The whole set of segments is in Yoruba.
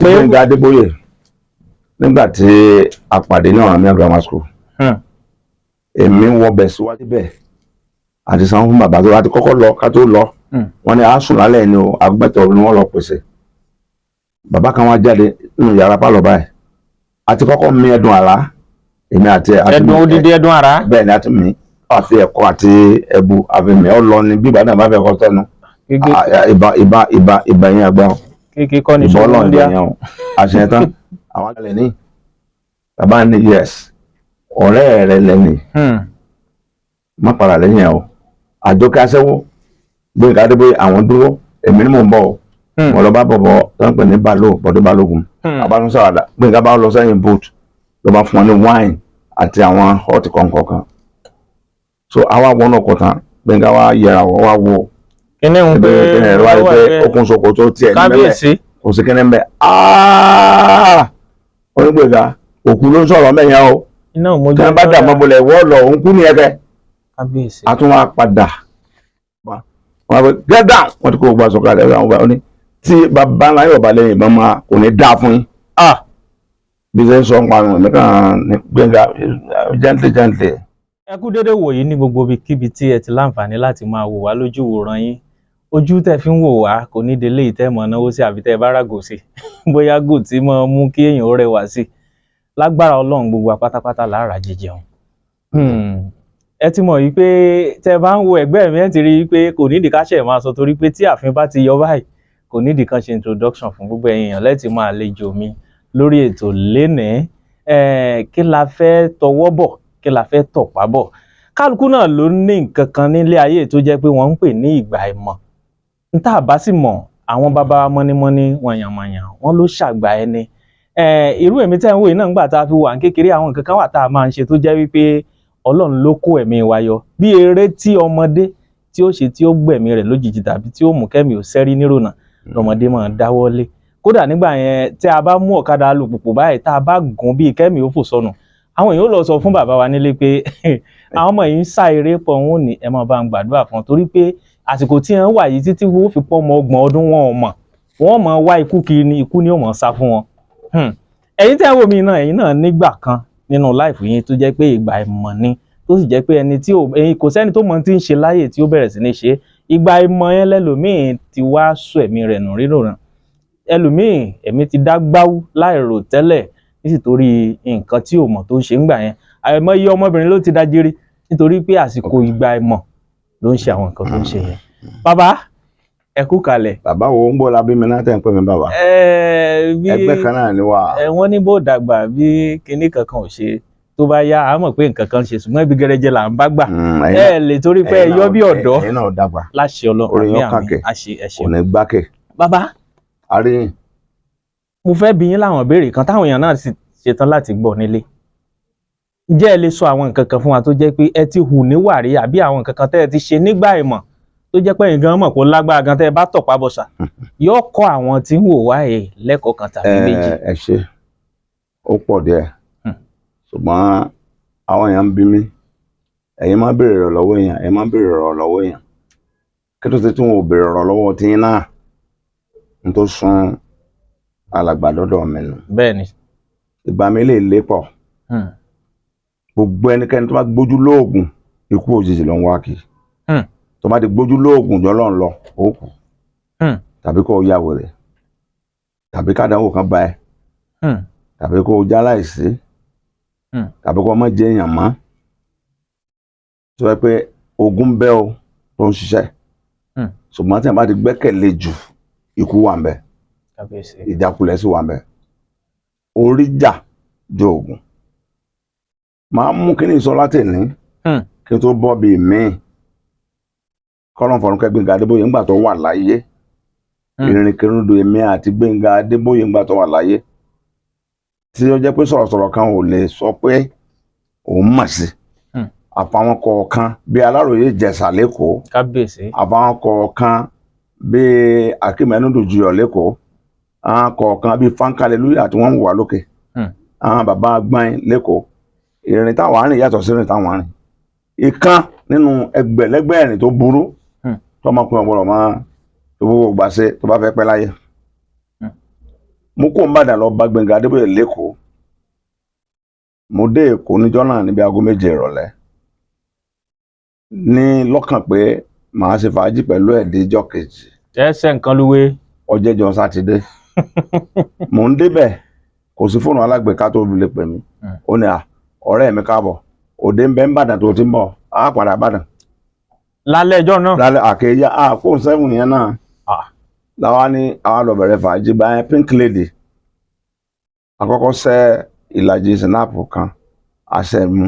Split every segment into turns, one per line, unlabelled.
Gbẹ́ngà Adébóyè, nígbà tí a pàdé ní Ọ̀rànmíyàn Grammar School, èmi wọbẹ̀ síwájú bẹ́ẹ̀ àti sanwó fún bàbá tó láti kọ́kọ́ lọ. Ká tó lọ, wọ́n ní a sùn lálẹ́ ni o, agbẹ́tọ̀ ni wọ́n lọ pèsè. Bàbá kan wá jáde nínú yàrá pálọ̀ báyìí, àti kọ́kọ́ mi ẹ̀dùn àrá, èmi àti ẹ̀ àti
ẹdùn odidi ẹdùn ara.
Bẹ́ẹ̀ ni, àti mi àfi ẹ̀kọ́ àti ẹ̀bù àfi mi ọ lọ ni bí ìbàdàn bá fẹ́ kọ́ sẹ́nu.
Kéke.
Ìbá ìbá ìbá ìbá yẹn àgbà o.
Kéke kọ́ ni.
Ìbọn Ọlọ́run
Ṣọlá.
ìbọn yẹn o, àṣẹ tán àwọn àlẹ ní bàbá ní yes, ọ̀rẹ́ rẹ lẹ́nìí, má padà lẹ́yìn ẹ̀ o. Àjọkẹ́ aṣẹ́wó, Gbẹ́ngà Adébóyè, àwọn dúró, èmi ni mò ń bọ̀ o. Mo lọ bá bọ̀bọ̀ tó ń pè ní Balo Bọ̀dé Balógun, abánu sàwádà. Gbẹ́ngà bá lọ sẹ́yìn boot, ló bá fún wọn ní wine àti àwọn hot kọ̀ọ̀kan. So àwa wọnú ọkọ̀ tán, Gbẹ́ngà wa yẹra wọ́n wá wo
Kíní ń pé
ẹbí ẹ̀rọ wáyé pé okùn ṣòkòtò tiẹ̀ ní mẹ́mẹ́.
Kábíyèsí.
Kò sí kíní mbẹ́. Onígbèga òkú ló ń sọ̀rọ̀ mẹ́yàn o.
Iná òmójú.
Tí wọ́n bá dà mọ́bọlẹ̀ wọ́ lọ, òun kú ní ẹ̀kẹ́.
Kábíyèsí.
A tún wá padà, wọ́n á pẹ́ get down, wọ́n ti kó gbogbo aṣọ kalẹ̀. Ẹ̀rọ àwọn ọba ní tí bàbá ńlá yóò bá lẹ́yìn ìbọn máa kò ní dáa fún yín. Bí ṣe ń sọ ń parun, ẹ̀mí kan ní Gbẹ́ngà gently gently.
Ẹ kú dédé wòyí ní gbogbo ibikíbi tí ẹ ti láǹfààní láti máa wò wá lójú wòran yín. Ojú tẹ́ fi ń wò wá kò ní délé ìtẹ́ mọ̀ náwó sí, àbí tẹ́ ẹ bá ràgò sí, bóyá gò tí mọ́ mú kí èèyàn ó rẹwà sí. Lágbára Ọlọ́run, gbogbo wa pátápátá lára jíjẹun. Ẹ ti mọ̀ yìí pé tẹ́ ẹ bá ń wo ẹ̀gbẹ́ mi, ẹ ti rí i pé kò nídìí ká ṣẹ̀ máa sọ, torí pé tí ààfin bá ti yọ báyìí, kò nídìí kan ṣe introduction fún gbogbo ẹ̀yin èèyàn lẹ́tì máa àlejò mi lórí ètò lénìí. Kí la fẹ́ tọwọ́ bọ̀? Kí la fẹ́ tọ̀pá bọ̀? Kálukú náà ló ní nǹkan kan nílé ayé tó jẹ́ pé wọ́n ń pè ní ìgbà ìmọ̀. N tá a bá sì mọ̀, àwọn bàbá wa mọ́nímọ́ní wọ̀nyànmọ̀yàn, wọ́n ló ṣàgbà ẹni. Irú èmi tẹ́ ń wò yìí náà, ńgbà tá a fi wà ní kékeré, àwọn nǹkan kan wà tá a máa ń ṣe tó jẹ́ wípé Ọlọ́run ló kó ẹ̀mí wa yọ, bí eré tí ọmọdé tí ó ṣe tí ó gbẹ̀mí rẹ̀ lójijì, tàbí tí ó mú kẹ́mi ò sẹ́rí nírònà lọ́mọdé máa ń dáwọ́lé. Kódà nígbà yẹn, tí a bá mú ọ̀kadà alùpùpù báyìí, tá a bá gùn, bíi kẹ́mi ó fò sọnù, àwọn èèyàn ó lọ sọ fún bàbá wa nílé pé àwọn ọmọ yìí ń sá eré pọ̀. Wọn ò ní ẹ máa bá ń gbàdúrà fún wọn, torí pé àsìkò tí wọ́n wà yìí, títí wọ́n fi pọ́ ọmọ 30 ọdún, wọn ò mọ̀, wọ́n mọ̀ wá ikú kiri ni, ikú ni ó mọ̀ sá fún wọn. Ẹ̀yin tẹ́ ń wò mí náà, ẹ̀yin náà nígbà kan nínú life yín tó jẹ́ pé ìgbà ìmọ̀ ni, tó sì jẹ́ pé ẹni tí ò ẹ̀yin, kò sẹ́ni tó mọ̀ tí ń ṣe láyè tí ó bẹ̀rẹ̀ sí ní ṣe. Ìgbà ìmọ̀ yẹn lẹ́lòmíì ti wá sọ ẹ̀mí rẹ̀ nù ríròràn. Ẹlòmíì, ẹ̀mí ti dá gbáwú láìrò tẹ́lẹ̀ nítorí nǹkan tí ò mọ̀ tó ń ṣe ńgbà yẹn. Àìmọye ọmọbìnrin ló ti dájírí nítorí pé àsìkò ìgbà ìmọ̀ ló ń ṣe àwọn nǹkan tó ń ṣe yẹn. Bàbá, ẹ kú kalẹ̀.
Bàbá wo ń bọ̀ lábí mi náà tẹ̀ ń pè mí bàbá?
Ẹ bí
Ẹgbẹ́ kan náà ni wà.
Ẹ wọ́n ní bó dàgbà, bí kinní kankan ò ṣe, tó bá yá, a mọ̀ pé nǹkan kan ṣe, ṣùgbọ́n ibi gẹrẹjẹ là ń bá gbà. Ẹ lè torí pé ẹ yọ bí ọ̀dọ́.
Ẹ̀yin náà dàgbà.
Láṣẹ Ọlọ́run.
Orí
Àmín.
yín
Àmín.
kànkẹ́.
Àṣẹ, ẹ ṣé.
Kò ní gbákẹ̀.
Bàbá,
Àríyìn.
mo fẹ́ bi yín láwọn ìbéèrè kan táwọn èèyàn náà sì ṣetán láti gbọ́ nílé. Ǹjẹ́ ẹ lè sọ àwọn nǹkan kan fún wa tó jẹ́ pé ẹ ti hù níwà rí, àbí àwọn nǹkan kan tẹ́ ẹ ti ṣe nígbà ìmọ̀ tó jẹ́ pé ẹ̀yin gan mọ̀ kó lágbára gan, tẹ́ ẹ bá tọ̀pá bọ̀ṣà, yóò kọ́ àwọn tí ń wò wá ẹ̀ lẹ́kọ̀ọ́ kan tàbí méjì?
Ẹ ṣe, ó pọ̀ díẹ̀, ṣùgbọ́n àwọn èèyàn ń bí mi, ẹ̀yin máa ń béèrè ọ̀rọ̀ lọ́wọ́ èèyàn, ẹ̀yin máa ń béèrè ọ̀rọ̀ lọ́wọ́ èèyàn, kí ló ṣe tí wọn ò béèrè ọ̀rọ̀ lọ́wọ́ tí yín náà n tó sún alàgbà lọ́dọ̀ mi nù?
Bẹ́ẹ̀ ni.
Ìgbà mi lè lé pọ̀. Gbogbo ẹnikẹ́ni tó bá gbójú lóògùn, ikú òjijì ló ń wá kí. Tó bá ti gbójú lóògùn jọ lọ́n lọ, ó kù, tàbí kó o ya wèrè, tàbí kádàáwò kan bá ẹ, tàbí kó o já láìsí, tàbí kó o má jẹ èèyàn mọ́, tó yẹ pé ogun ń bẹ o tó ń ṣiṣẹ́. Ṣùgbọ́n tí a bá ti gbẹ́kẹ̀lé jù, ikú wà ń bẹ.
Kábíyèsí.
Ìjákulẹ̀ sì wà ń bẹ. Orí jà ju oògùn. Máa mú kíní sọ láti ní kí n tó bọ́ bíi míì. Kọ́lọ́n fọ̀rùnkẹ́ Gbẹ́ngà Adébóyè, ńgbà tó wà láyé, ìrìnkèrindò èmi àti Gbẹ́ngà Adébóyè ńgbà tó wà láyé, tí ó jẹ́ pé sọ̀rọ̀sọ̀rọ̀ kan ò lè sọ pé òun mọ̀ sí, àfàwọn kọ̀ọ̀kan bíi Aláròyé Ìjẹ̀ṣà lẹ́kọ̀ọ́,
Kábíyèsí.
àfàwọn kọ̀ọ̀kan bíi Akeem Ẹnudùjuyọ̀ lẹ́kọ̀ọ́, àwọn kọ̀ọ̀kan bíi Fankalelúyà tí wọ́n ń wà lókè, àwọn bàbá gbọ́n lẹ́kọ̀ọ́. Ìrìn táwọn arìn yàtọ̀ sí ìrìn táwọn arìn. Ìkan nínú ẹgbẹ̀lẹ́gbẹ̀ ìrìn tó burú tọmọkùnrin ọgbọ́dọ̀ máa tó gbogbo gbà ṣe tó bá fẹ́ pẹ́ láyé. Mo kó n'Ìbàdàn lọ bá Gbẹ́ngà Adébóyè l'Ékòó. Mo dé Èkó níjọ́ náà níbi aago 7 ìrọ̀lẹ́, ní lọ́kàn pé màá ṣe fàájì pẹ̀lú ẹ̀ díjọ́ kejì.
Ẹ ṣe nǹkan lúwe.
Ọjẹ́jọ́ Sátidé mò ń débẹ̀, kò sí fóònù alágbèéká tó lè pè mí. Ó ní, "À, ọ̀rẹ́ mi, káàbọ̀. Òde ń bẹ ń bàdàn tó ti ń bọ̀, á padà bàdàn."
Lálẹ́ ẹjọ́ náà.
Lálẹ́ àkéyá à fóònù 7 yẹn náà. Làwa ní àwa lọ bẹ̀rẹ̀ fàájì báyẹn. Pink Lady àkọ́kọ́, sẹ́ ìlàjì snap kan, àṣẹ mu,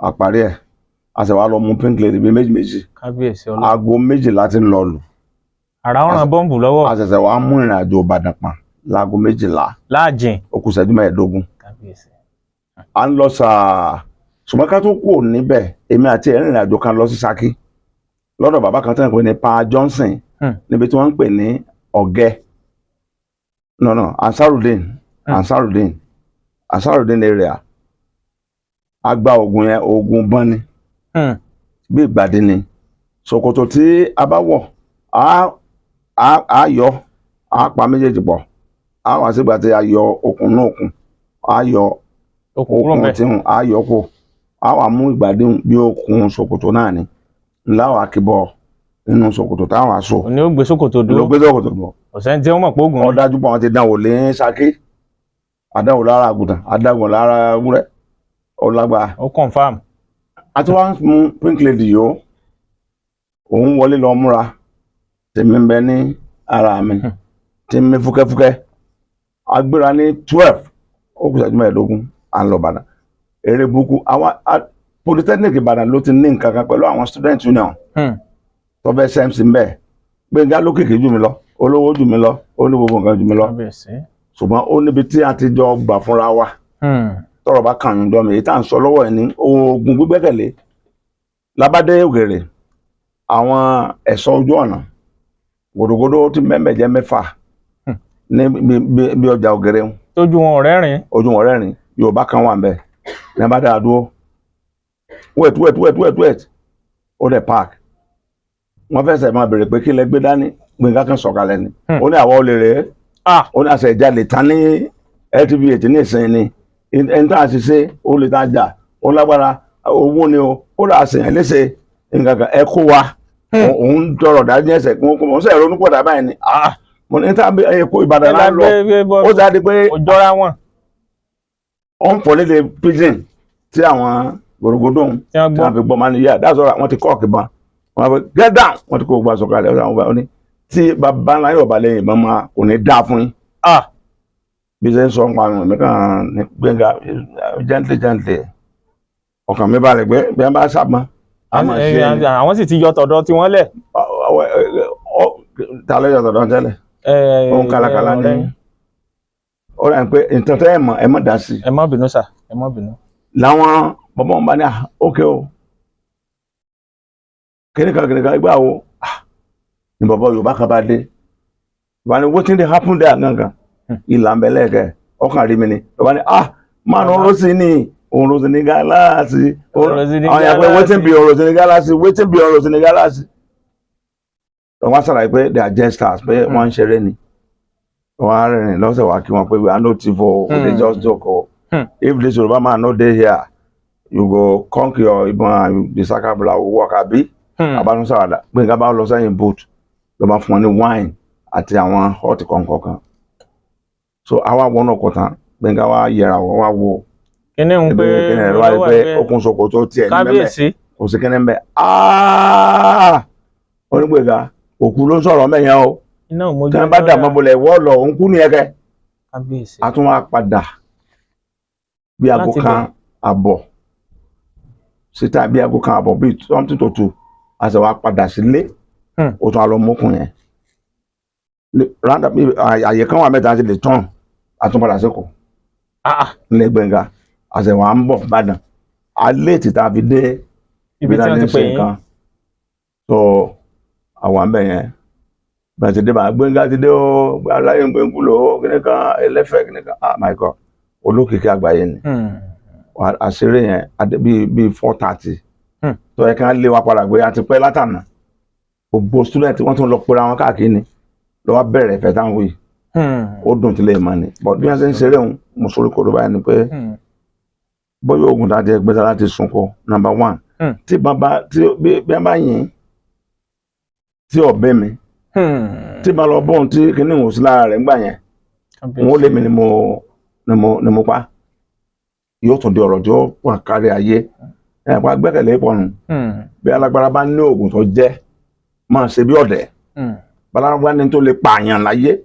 àparí ẹ̀, àṣẹ wa lọ mú Pink Lady bíi méjì méjì.
Kábíyèsí Ọlọ́run.
Aago 12 ti ń lọ lù.
Àrà ọ̀ràn bọ́ǹbù lọ́wọ́.
Àṣẹ̀ṣẹ̀ wa mú ìrìn àjò Ìbàdàn pọ̀n láago 12.
Láàjìn.
Ó kù ìṣẹ́jú 15.
Kábíyèsí.
À ń lọ sàá, ṣùgbọ́n ká tó kúrò níbẹ̀, èmi àti ẹ̀ rìnrìn àjò kan lọ sí Ṣakí lọ́dọ̀ bàbá kan tó ń pè ní Pa Johnson, níbi tí wọ́n ń pè ní Ọ̀gẹ́, no, Ansarudin. Ansarudin area. A gba oògùn yẹn, oògùn bọ́n ni, bí ìgbàdí ni. Ṣòkòtò tí a bá wọ̀, á yọ, á pa méjèèjì pọ̀, á wá sígbà tí a yọ okùn náà, okùn á yọ.
Okùn kúrò
Okùn
ńbẹ̀.
tí á yọ kó, á wà mú ìgbàdí bí okùn ṣòkòtò náà ni ńlá wà kíbọ̀ nínú ṣòkòtò táwọn aṣọ.
Òní ó gbé ṣòkòtò
Ló
dúró.
gbé ṣòkòtò bọ̀.
Ọ̀sẹ̀ tí wọ́n mọ̀ pé oògùn
Ó
ni.
dájú pé àwọn ti dánwò lé Ṣakí, àdánwò lára àgùntàn, àdánwò lára ewúrẹ́, ó lágbára.
Ó confam.
A ti wá ń mú Pink Lady yó, òun wọlé lọ múra, tèmi ń bẹ ní ara mi tí ń mí fúkẹ́fúkẹ́. A gbéra ní 12, ó kù ìṣẹ́jú 15, à ń lọ Ìbàdàn. Eré burúkú àwọn Polytechnic Ìbàdàn ló ti ní nǹkan kan pẹ̀lú àwọn student union tó fẹ́ sẹ́mc ń bẹ̀. Gbẹ̀ngà lókìkí jù mí lọ, olówó jù mí lọ, ó ní gbogbo nǹkan jù mí lọ,
Kábíyèsí.
ṣùgbọ́n ó níbi tí a ti jọ gbà fúnra wa. Tọ́rọ̀ bá kàn yín jọ mi, èyí tá à ń sọ lọ́wọ́ ẹ̀ ní oògùn gbígbẹ́kẹ̀lé labádé ògèrè. Àwọn ẹ̀ṣọ́ ojú ọ̀nà gòdògòdò tí mẹ́mẹ́ jẹ́ 6 ní bí ọjà ògèrè ń.
Tójú wọn ò rẹ́rìn.
Ojú wọn rẹ́rìn. Yorùbá kan wà ń bẹ̀ ní abá dáa dúró, "Wait, wait, wait, wait, wait." Ó dẹ̀ park. Wọ́n fẹsẹ̀ máa béèrè pé kí lẹ gbé dání. Gbẹ̀ngà kan sọ̀kalẹ̀ ni. Ó ní àwọn olè rèé. Ó ní àṣẹ ìjalè tán ní LTBH ní ìsìn ni ẹni tá a sì ṣe ó lè tá a jà, ó lágbára owó ni o, ó rà àṣeyàn léṣe nǹkan kan, ẹ kó wa. Òun tọrọ dájú ẹsẹ̀ kí wọ́n kó wọn sẹ ronú pọ̀ dábàá yẹn ni. Mo ní tá ẹ kó Ìbàdàn náà lọ, ó jáde pé
Kò jọra wọn.
Ó ń fọ lédè pidgin tí àwọn gbòrògbòdò
Tí wọ́n
tí
gbọ́.
wọ́n fi gbọ́ máa ní yíyá, that's all right. Wọ́n ti kọ́ọ̀kì ban wọ́n fi get down, wọ́n ti kó gbogbo aṣọ kalẹ̀. Ọ̀sán àwọn ní tí bàbá ńlá yóò bá lẹ́yìn ìbọn máa kò ní dáa fún yín. Bí ṣe ń sọ ń pa àwọn mi kàn ní Gbẹ́ngà gently gently, ọkàn mi balẹ̀ pé bí wọ́n bá sábọn a máa ṣe é ni.
Àwọn sì ti yọ tọ̀dọ̀ tí wọ́n lẹ̀.
Ta ló yọ tọ̀dọ̀ tẹ́lẹ̀? Òun kàlàkàlà ní ó rà pé nǹkan tẹ́ ẹ̀ mọ̀, ẹ mọ̀ dá sí i.
Ẹ má bínú sà, ẹ má bínú.
Làwọn bàbá wọn bá ní, "Ah, ókè o, kìnìkan kìnìkan ìgbà wo?" Ah, ní bàbá Yorùbá kan bá dé, bàbá ní, "Wetin dey happen there gangan?" Ìlà ń bẹ lẹ́ẹ̀kẹ́ ọkàn rí mi ni. Bàbá ní, "Ah, man, òun ní òun ní gálàsì."
Òun ní
Àwọn yàrá pé wetin be òun ní gálàsì, wetin be òun ní gálàsì. Wọ́n á ṣàlàyé pé they are jesters, pé wọ́n ń ṣeré ni. Wọ́n á rìnrìn lọ́sẹ̀ wá kí wọ́n pé we are no thief o, we dey just joke o. If this Yoruba man no dey here, you go conk your ìbọn and the sakabula will work, abi? Abánúsàwàdà, Gbẹ̀ngà bá lọ sẹ́yìn boot, ló bá fún wọn ní wine àti àwọn hot kọ̀ọ̀kan. So àwa wọnú ọkọ̀ tán, Gbẹ̀ngà wa yẹra wọ́n wá wo
Kíní ń pé
kíni ẹ̀ ló wá rí pé okùn ṣòkòtò tiẹ̀ ní mẹ́mẹ́.
Kábíyèsí.
Kò sí kíní mbẹ́. Onígbèga òkú ló ń sọ̀rọ̀ mẹ́yẹn o.
Iná ò mójú.
Tí wọ́n bá dà mọ́bọlẹ̀ wọ́ lọ, òun kú ní ẹ̀kẹ́.
Kábíyèsí.
A tún wá padà bí aago
Láti
kan àbọ̀ síta, bí aago 1:30, bí something to 2, a sì wá padà sílé. Ó tún á lọ mọ́kùn yẹn round up. Àyè kan wà mẹ́ta ti lè tán, a tún padà síkò nílẹ̀ Gbẹ̀ngà. A sì wá ń bọ̀ Ìbàdàn alẹ́ tí tá a fi dé
Ibi tí
tá a
wọ́n ti
ń
pè
ṣe
yín.
nǹkan. So àwọn àmbẹ̀ yẹn bẹ́ẹ̀ ti dé bá Gbẹ̀ngà ti dé o, aláyé ń gbẹ̀ngù lò ó, kíní kan ẹlẹ́fẹ̀ẹ́ kíní kan. Ah, my God, olókìkí àgbáyé ni. Àṣírí yẹn adé bíi 4:30 tó yẹ kí wọ́n lé wa padà gbé àti pẹ́ látànà. Gbogbo student wọ́n tún lọ pera wọn káàkiri ni ló wá bẹ̀rẹ̀ ìfẹ́ táwọn wí. Ó dùn tí lè máa ní, but bí wọ́n ṣe ń ṣeré òun, mo sórí kodò báyìí ni pé bóyá oògùn tá a ti ẹgbẹ́ sára ti sunkún, number one, tí bàbá tí bí wọ́n bá yìn tí ọ̀bẹ mi, tí bá lọ bóun tí kinní òun sí lára rẹ̀ ńgbà yẹn, wọn ó lé mi ni mo pa, yóò tún di ọ̀rọ̀ tí ó wà kárí ayé ẹ̀ pa gbẹ́kẹ̀lé pọ̀ nù. Bí alágbára bá ní oògùn tó jẹ́ máa ṣe bí ọ̀dẹ̀, balágbára ní tó lè pààyàn láyé,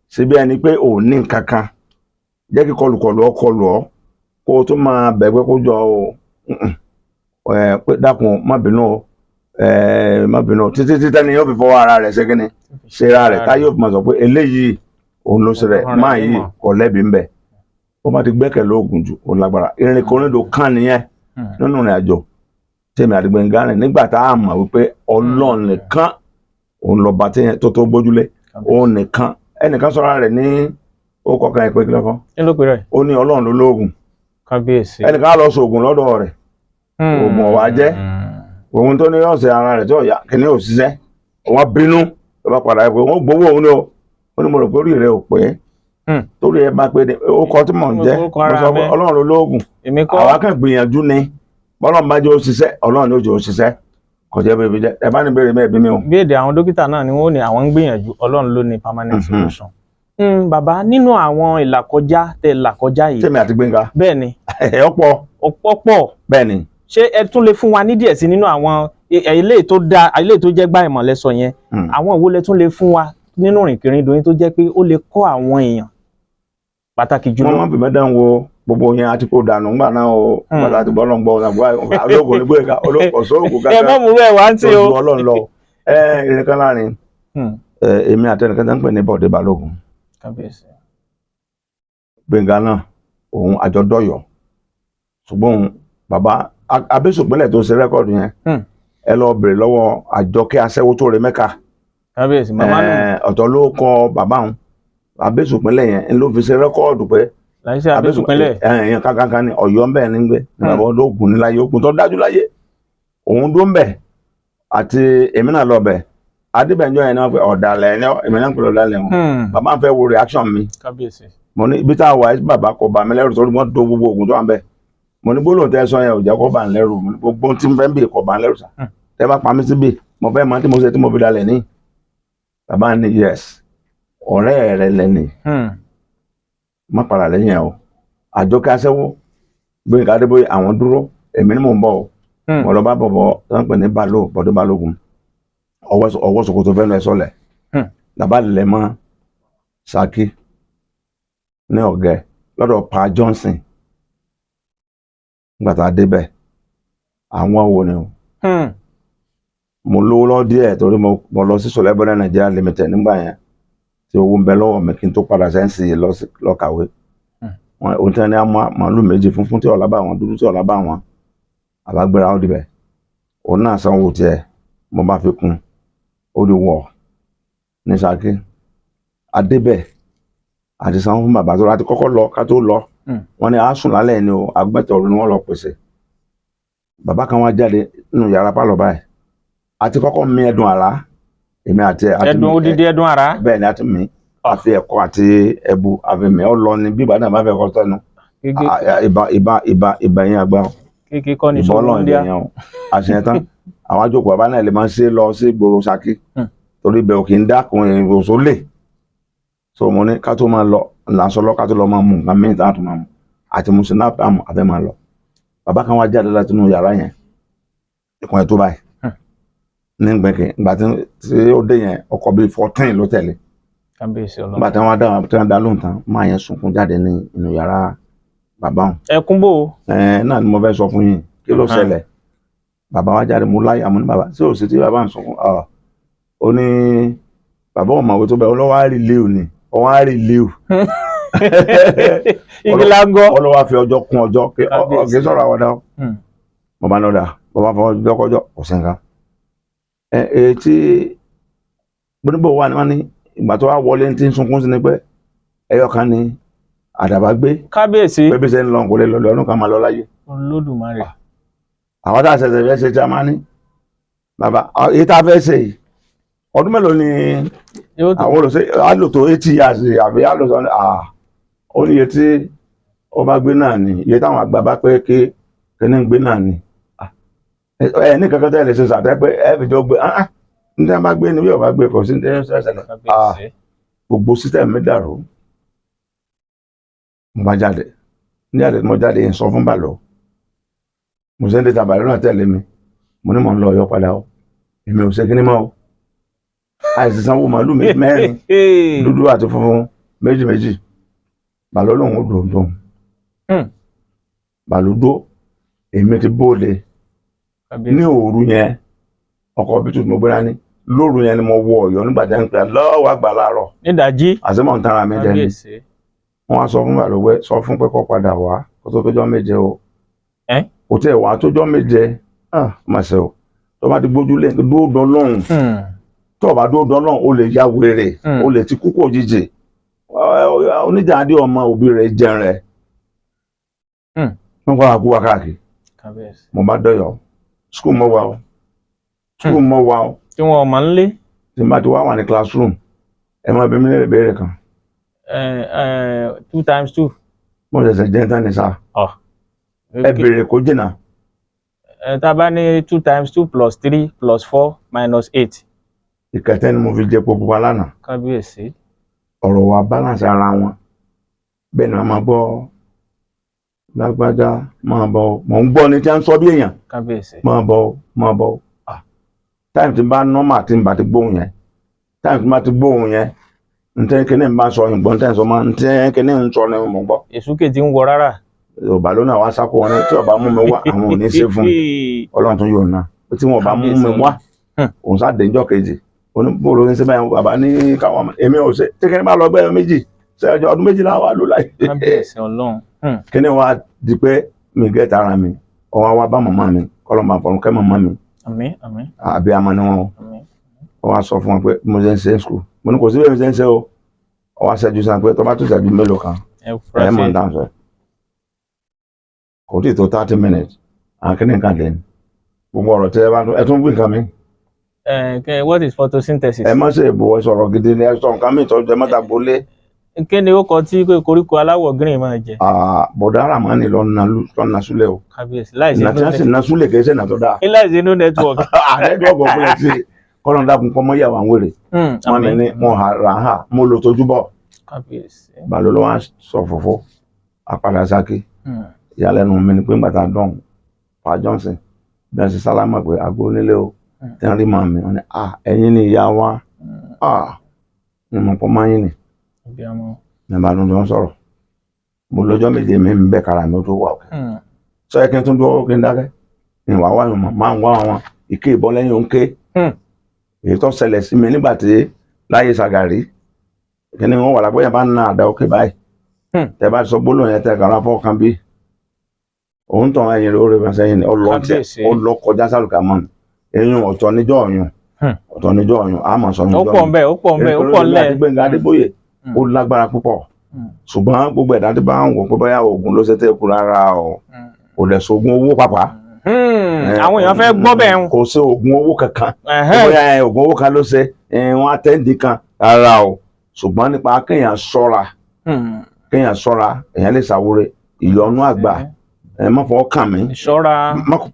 ṣe bí ẹni pé ò ní nǹkan kan, jẹ́ kí kọlùkọlù ọ kọlù ọ, kó o tó máa bẹ̀ pé kó jọ o, ẹ pé dákun, má bínú o, ẹ má bínú o, títí títí ẹni yóò fi fọwọ́ ara rẹ̀ ṣe kíni ṣe ra rẹ̀, tá yóò fi máa sọ pé eléyìí òun ló ṣe rẹ̀, máa yìí kò lẹ́bi ńbẹ̀. Ó bá ti gbẹ́kẹ̀lé oògùn jù, ó lágbára. Ìrìnkòrìndò kan nìyẹn nínú ìrìn àjò tèmi àti Gbẹ̀ngà rìn nígbà tá a mọ̀ wípé Ọlọ́run nìkan òun lọ́ba tó tó gbójúlé, òun nìkan. Ẹnìkan sọ̀rọ̀ rẹ̀ ní ó kọkàn ìpè kí lọ́kọ́.
Kí ló pè rẹ̀?
Ó ní Ọlọ́run ló lóògùn.
Kábíyèsí.
Ẹnìkan á lọ sóògùn lọ́dọ̀ rẹ̀, oògùn ọ̀wá jẹ́. Òun tó ní ọ̀sẹ̀ ara rẹ̀ tí ọ̀yà kìíní ò ṣiṣẹ́, wọ́n bínú ló bá padà pé wọ́n gbowó òun ni o. Ó ní mo rò pé orí rẹ̀ ò pé, torí ẹ bá pé ó kọ tí mò ń jẹ́,
Orúkọ
mo
ara
sọ pé
mi.
Ọlọ́run ló lóògùn.
Èmi kọ́.
Àwa kàn gbìyànjú ni, bọ́lọ́run bá jẹ́ ó ṣiṣẹ́, Ọlọ́run ló jẹ́ ó ṣiṣẹ́, kò jẹ́ bẹ́ẹ̀ bí jẹ́. Ẹ bá ní béèrè mẹ́ẹ̀ bí mi o.
Bí èdè àwọn dókítà náà ni wọ́n ní àwọn ń gbìyànjú, Ọlọ́run ló ní permanent solution. Bàbá, nínú àwọn ìlàkọjá tẹ làkọjá yìí,
Tèmi àti Gbénga?
Bẹ́ẹ̀ ni.
Ẹ̀ ọ̀pọ̀.
Ọ̀pọ̀ pọ̀.
Bẹ́ẹ̀ ni.
Ṣé ẹ tún lè fún wa ní díẹ̀ sí nínú àwọn eléyìí tó dáa, eléyìí tó jẹ́ gbá ìmọ̀lẹ́ sọ yẹn? Àwọn wo lẹ tún lè fún wa nínú ìrìnkèrindò yín tó jẹ́ pé ó lè kọ́ àwọn èèyàn pàtàkì jùlọ?
Wọ́n máa ń fi mẹ́dán wo gbogbo yẹn àti kó dànù ńgbà náà o. Gbàdá àti bọ́lọ̀ ń gbọ́ olóògùn ní Gbénga, olóògùn
Ẹ mọ̀ múrú ẹ̀ wá ń
tó
tí o.
ju Ọlọ́run lọ. Ẹ ìrìn kan láàrin èmi àti ẹnìkan tó ń pè ní Bọ̀dé Balógun.
Kábíyèsí.
Gbénga náà, òun àjọ dọ̀yọ̀, ṣùgbọ́n òun bàbá abésùpínlẹ̀ tó ṣe record yẹn, ẹ lọ bèrè lọ́wọ́ Àjọkẹ́ aṣẹ́wó tó re Mẹ́ka.
Kábíyèsí, màmá nù.
Ọ̀tọ̀ ló kọ bàbá òun, abésùpínlẹ̀ yẹn ló fi ṣe record pé
Láìsí abésùpínlẹ̀.
Ẹ̀yàn kankan ní Ọ̀yọ́ ń bẹ̀ ní gbé ní bàbá ológun ní láyé, ogun tó dájú láyé, òun dó ń bẹ̀ àti èmi náà lọ bẹ̀. Adébẹ̀njọ́ yẹn ni wọ́n pe ọ̀dàlẹ̀ ẹni, èmi náà ń pè ọ̀dàlẹ̀ wọn. Bàbá ń fẹ́ wo reaction mi.
Kábíyèsí.
Mo ní ibi tá a wà ẹ́, bàbá, kò bà mí lẹ́rù torí wọ́n tó gbogbo oògùn tó wà ń bẹ̀. Mo ní gbólóhùn tẹ́ ẹ sọ yẹn ò jẹ́ kó bà ń lẹ́rù. Mo ní gbogbo tí mo fẹ́ ń bì kò bà ń lẹ́rù sà. Tẹ́ bá pa mí síbì, mo fẹ́ mọ tí mo ṣe tí mo fi dalẹ̀ ní. Bàbá ní yes, ọ̀rẹ́ rẹ lẹ́ni, má padà lẹ́yìn ẹ̀ o. Àjọkẹ́ aṣẹ́wó, Gbénga Adébóyè, àwọn dúró, èmi ni mò ń bọ̀ o. Mo lọ bá bọ̀bọ̀ tó ń pè ní Balo, Bọ̀dé Balógun, ọwọ́ ṣòkòtò fẹ́nu ẹ̀ sọlẹ̀. Làbá lẹ̀ mọ́ Ṣakí ní ọ̀gẹ́ lọ́dọ̀ Pa Johnson. Nígbà tá a débẹ̀, àwọn wo ni o. Mo lówó lọ díẹ̀ torí mo lọ sí Sọlẹ́bọ̀dẹ̀ Nigeria Limited nígbà yẹn tí owó ń bẹ lọ́wọ́ mi kí n tó padà sẹ́ǹsì lọ kàwé. Wọn ohun tí wọn ní á mú màálù méjì, funfun tí ọ̀la bá wọn, dúdú tí ọ̀la bá wọn, àbágbéra ó dibẹ̀, òun náà sanwó tiẹ̀, mo bá fi kún, ó di wọ̀ ní Ṣakí. Adébẹ̀ àti sanwó fún bàbá tó láti kọ́kọ́ lọ ká tó lọ. Wọ́n ní a sùn lálẹ́ ni o, agbẹ́tọ̀ọ̀rù ni wọ́n lọ pèsè. Bàbá kan wá jáde nínú yàrá pálọ̀ báyìí, àti kọ́kọ́ mi ẹ̀dùn àrá, èmi àti ẹ̀ àti
Ẹdùn, odidi ẹdùn ara.
Bẹ́ẹ̀ ni, àti mi àfi ẹ̀kọ́ àti ẹ̀bù àfi mi ọ lọ ni bí Ìbàdàn bá fẹ́ kọ́ sẹ́nu.
Kéke.
Ìbà ìbà ìbà ìbà yẹn àgbà o.
Kéke kọ́ ni.
Ìbọn
Sọ́wọ́n
Ọlọ́run
díà.
ìbẹ̀ yẹn o. Àṣeyẹn tán, àwọn àjòkò bàbá náà lè máa ṣe lọ sí ìgboro Ṣakí torí ibẹ̀ ò kì í dákun èrò sólè. So mo ní ká tó máa lọ là ń sọ lọ, ká tó lọ máa mú nǹkan míì tá a tún máa mú àti mo ṣe náà àmọ́ àfẹ́ máa lọ. Bàbá kan wá jáde láti inú yàrá yẹn, ìkùn ẹ̀ tó báyìí ní gbẹ̀kẹ̀. Ìgbà tí ó dé yẹn, ọkọ̀ bíi 14 ló tẹ̀lé.
Kábíyèsí
Nígbà
Ọlọ́run.
tí wọ́n dá tí wọ́n dá lóhùn tán, máa yẹn sunkún jáde ní inú yàrá bàbá òun.
Ẹkún bò ó.
Ẹ náà ni mo fẹ́ sọ fún yín kí ló ṣẹlẹ̀. Bàbá wa jáde, mo láyà, mo ní bàbá ṣé ò sí tí bàbá ń sunkún? Ọ ó ní bàbá ọmọwé tó bẹ ọlọ́wọ́ á rí léwu ni, ọwọ́ á rí léwu.
Igi langọ.
Ọlọ́wọ́ á fi ọjọ́ kún ọjọ́ kí
Kábíyèsí.
Ọ̀gẹ́ sọ̀rọ̀ àwàdà o. Bàbá náà dà, bàbá fọ ọjọ́ kọjọ́ kò sí nǹkan. Ẹ ẹ tí gbóníbò wà ní wọn ní ìgbà tó wá wọlé tí ń sunkún sí ni pé ẹyọ kan ni àdàbà gbé.
Kábíyèsí.
Pé bí ṣe ń lọ kò lè lọ lọ́dún kan máa lọ láyé.
Olódùmarè.
Àwọn tá a ṣẹ̀ṣẹ̀ fẹ́ ṣe tí a máa ní bàbá èyí tá a fẹ́ ṣe yìí. Ọdún mélòó ni
Yóò tó.
àwọn olùsẹ á lò tó 80 years àbí á lò tó? Ó ní iye tí ó bá gbé náà ni iye táwọn àgbà bá pé kí kíní ń gbé náà ni. Ah, ẹ ní kankan tẹ́ ẹ lè ṣe sàtẹ́ pé ẹ fi jọ gbé, ní tí wọ́n bá gbé ni, bí ó bá gbé, kò sí ní tẹ́ ẹ ṣẹlẹ̀.
Kábíyèsí.
Gbogbo system mi dàrú. Mo bá jáde, ní jáde mo jáde yẹn, sọ fún Bàlọ́, mo ṣe ń dé tàbàlọ́ náà tẹ̀lé mi. Mo ní mò ń lọ Ọ̀yọ́ padà o, èmi ò ṣe kíní mọ́ o. Àìsàn sanwó màálù mi mẹ́rin, dúdú àti funfun, méjì méjì. Bàlọ́ lòun ò dùn dùn. Bàlọ́ dó, èmi ti bóde ní
Kábíyèsí.
òru yẹn. Ọkọ̀ bí tuntun mo gbéra ní lóru yẹn ni mo wọ Ọ̀yọ́ nígbà tí wọ́n ń pè é lọ́wọ́ àgbà láàárọ̀.
Nídàájí.
Àṣemọ̀ ń tara mi jẹ ni.
Kábíyèsí.
Wọ́n wá sọ fún Bàlọ́ pé sọ fún pé kó padà wá kó tó tójọ́ 7 o.
Ẹ́?
Kò tẹ̀ wá tójọ́ 7. Ah, má ṣe o, tó bá ti gbójú lé dúró dán lọ́hùn, tó bá dúró dán lọ́hùn, ó lè ya wèrè, ó lè ti kú kò jíjì. Oníjàdí ọmọ òbí rẹ̀ jẹun rẹ̀. Wọ́n kọ́ àkú wa káàkiri.
Kábíyèsí.
Mo bá dọ̀yọ̀, school mọ́ wa o, school mọ́ wa o.
Tí wọn ò mọ̀ ń lé.
Tí n bá ti wá wà ní classroom, ẹ máa bí mi lè béèrè kan.
Two times two.
Mo ṣẹ̀ṣẹ̀ jẹ́ tán ni sá.
Ọ̀.
Ẹ béèrè kó jìnnà.
Tá a bá ní two times two plus three plus four minus eight.
Ìkẹtẹ ni mo fi jẹ epo pupa lánàá.
Kábíyèsí.
Ọ̀rọ̀ wa balance ara wọn. Bẹ́ẹ̀ ni wọ́n máa gbọ́, lágbájá máa bọ̀ ọ́. Mò ń gbọ́ ni tí wọ́n ń sọ bí èèyàn.
Kábíyèsí.
Máa bọ̀ ọ́, máa bọ̀ ọ́. Ah, time tí n bá normal, tí n bá ti gbóhùn yẹn, time tí n bá ti gbóhùn yẹn, ntẹ́ kíní n bá sọ ìgbọ́n tẹ́ ń sọ máa ntẹ́ kíní ń sọ ni mò ń gbọ́.
Èsúkè tí ń wọ rárá.
Yorùbá ló náà wá sáko wọn ní tí ọba mú mi wá, àwọn ò ní ṣe fún mi. Ọlọ́run tún yóò ná tí wọn bá mú mi wá. Òun sá dé njọ́ kejì, oníbòrò ní sẹ́bẹ̀ bàbá ní káwọn ọmọ èmi ò ṣe tí kíní bá lọ gbẹ́ méjì ṣe ọjọ́ ọdún 12 wà ló láyé.
Kábíyèsí Ọlọ́run.
Kíní wa di pé mi gẹ́ tara mi, ọwọ́ wa bá màmá mi, kọ́lọ́ máa fọ̀run kẹ́ màmá mi.
Àmín, àmín.
Àbí amọ̀ ni wọn o.
Àmín.
Wọ́n wá sọ fún wọn pé mo ṣe ń ṣe school. Mo ní kò sí bẹ́ẹ̀ mi ṣe ń ṣe o. Wọ́n wá ṣẹ́jú sáà pé tó bá tó ṣẹ́jú mélòó kan,
Ẹ fura
ẹ mọ̀
sí.
ní dáhùn sọ. Kò tí ì tó 30 minutes, àwọn kíní kan dé ní gbogbo ọ̀rọ̀ tẹ́ ẹ bá tún ẹ tún gbé nǹkan mi.
What is photosynthesis?
Ẹ má ṣe ìbò, ẹ sọ̀rọ̀ gidi ni, ẹ sọ nǹkan mi tọ́jú, ẹ má ta gbolé.
Kí ni ó kọ tí koríko aláwọ̀ green máa jẹ?
Bọ̀dá Ramani lọ́nà súlẹ̀ o.
Kábíyèsí. Láìsí
Ìnà tí wọ́n sì ná súlẹ̀ kì í ṣe ìnà tó dáa.
Láìsí inú network.
Ààrẹ dọ́gbọ̀n fúnlẹ̀ sí kọ́nà dákun kọ́ mọ́ yàwó àwọn wèrè. Wọ́n mi ní mo rà á, mo lò tójú bọ̀.
Kábíyèsí.
Bàlọ́ ló wá sọ fòfó apàdà sáké. Ìyàlẹ́nu mi ni pé ńgbà tá a dán Pa Johnson, bí wọ́n ṣe sálámà pé àgbo onílé o, tí wọ́n rí màá mi, wọ́n ní, "Ah, ẹ̀yin ni ìyá wa." "Ah, ní mo pọ́ máa yín ni."
Abiyamọ.
Ní bá dún ló ń sọ̀rọ̀. Mo lọ́jọ́ 7 mi ń bẹ̀ kára mi ó tó wà òkè. Sọ yẹ kí n tún dúró kí n dákẹ́ ìwà wà yìí mọ̀ máa ń wá wọn ìké ìbọn lẹ́yìn òun ké. Èyí tó ṣẹlẹ̀ sí mi nígbà tí láyé Ṣàgàrí kíni wọn wà lápẹ́ yẹn bá ń na àdá òkè báyìí. Tẹ bá sọ gbólóhùn yẹn, tẹ kàrà fọ́ kan bí òun tàn ẹ̀yìn rẹ̀ ó rẹ̀ bá sẹ́yìn ni ọlọ́ tẹ.
Kábíyèsí.
Ó lọ kọjá sálùkà mọ́ mi. Eyín ọ̀tọ̀ níjọ́ ọ̀yún, ọ̀tọ̀ níjọ́ ọ̀yún, àmọ̀ sọ
Ó
níjọ́
pọ̀ ńbẹ̀, ó pọ̀ ńbẹ̀, ó pọ̀ ńlẹ̀.
àti Gbẹ̀ngà Adébóyè, ó lágbára púpọ̀. Ṣùgbọ́n gbogbo ẹ̀dá tí bá ń wò pé bóyá oògùn ló ṣe tẹ́ kú, rárá o, kò lẹ̀ sóògùn owó pàpà.
Àwọn èèyàn fẹ́ gbọ́ bẹ́ẹ̀ ń.
Kò sí oògùn owó kankan. Bóyá oògùn owó kan ló ṣe, wọ́n á tẹ́ǹdì kan, rárá o. Ṣùgbọ́n nípa kéèyàn ṣọ́ra, kéèyàn ṣọ́ra, èèyàn lè ṣàwúre ìyọnú àgbà. Ẹ má fọwọ́ kàn mí.
Ìṣọ́ra.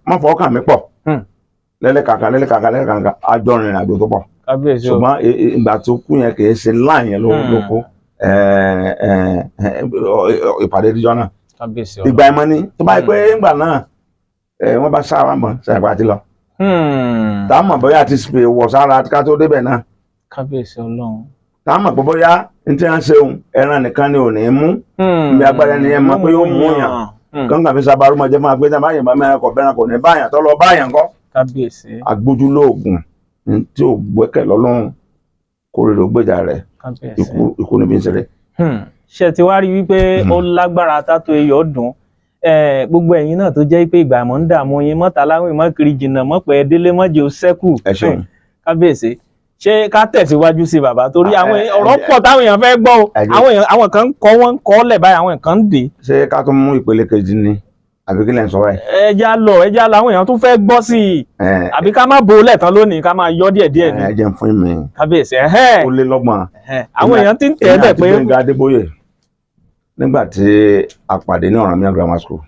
Má fọwọ́ kàn mí pọ̀. Lẹ́lẹ́kàkà lẹ́lẹ́kàkà lẹ́lẹ́kàkà, àjọ rìnrìn àjò tó pọ̀.
Kábíyèsí o.
Ṣùgbọ́n ìgbà tó kú yẹn kì í ṣe láì yẹn ló ló kú. Ìpàdé díjọ́ náà.
Kábíyèsí o.
Ìgbà ẹ̀mọ́ ni tó bá yẹ pé ńgbà náà wọ́n bá sára mọ́ sẹ́yìn àti lọ. Tá a mọ̀ bóyá ti wọ̀ sára ká tó débẹ̀ náà.
Kábíyèsí Ọlọ́run.
Tá a mọ̀ pé bóyá n tí wọ́n ṣe òun ẹran nìkan ni ò ní mú. Ibi agbára ẹni yẹn mọ̀ pé yóò mú yàn. Kọ́ńkà fi sábà rúmọ jẹ́ máa gbé tá a bá yìnbọn mẹ́rin kọ̀ bẹ́ran kò ní báyàn tó lọ báyàn kọ́.
Kábíyèsí.
Agbójúlóògùn tí ò gbẹ́kẹ̀ lọ́lọ́run kó rèrò gbèjà rẹ̀.
Kábíyèsí.
Ikú ikú níbi ń ṣeré.
Ṣé ti wá rí wípé ó lágbára tátó iyọ̀ dùn? Gbogbo ẹ̀yin náà tó jẹ́ pé ìgbà mọ̀ ń dààmú yín mọ́ta láwìn mọ́ kiri jìnnà mọ́ pẹ́ délé mọ́ jẹ́ ó sẹ́kù.
Ẹ ṣeun.
Kábíyèsí, ṣé ká tẹ̀síwájú sí bàbá? Torí
Ah,
àwọn ọ̀rọ̀
ẹ
pọ̀ táwọn èèyàn fẹ́ gbọ́ o.
Ẹ jẹ́-
Àwọn èèyàn, àwọn kan ń kọ́, wọ́n ń kọ́ lẹ̀ báyìí, àwọn kan ń dè.
Ṣé ká tún mú ìpele kejì ni Àbí kí lẹ̀ ń sọ báyìí?
Ẹ já lọ, ẹ já lọ, àwọn èèyàn tún fẹ́ gbọ́ sí i. Àbí ká má bo lẹ́ẹ̀tàn lónìí, ká máa yọ díẹ̀ díẹ̀ ni?
Ẹ jẹ́ n fún mi.
Kábíyèsí, ẹ̀hẹ́n.
Ó lé lọ́gbọ̀n.
Ẹ̀hẹ́n. Àwọn èèyàn ti ń tẹ̀
Èmi
bẹ̀
àti
pé
Gbẹ́ngà Adébóyè, nígbà tí a pàdé ní Ọ̀rànmíyàn Grammar School,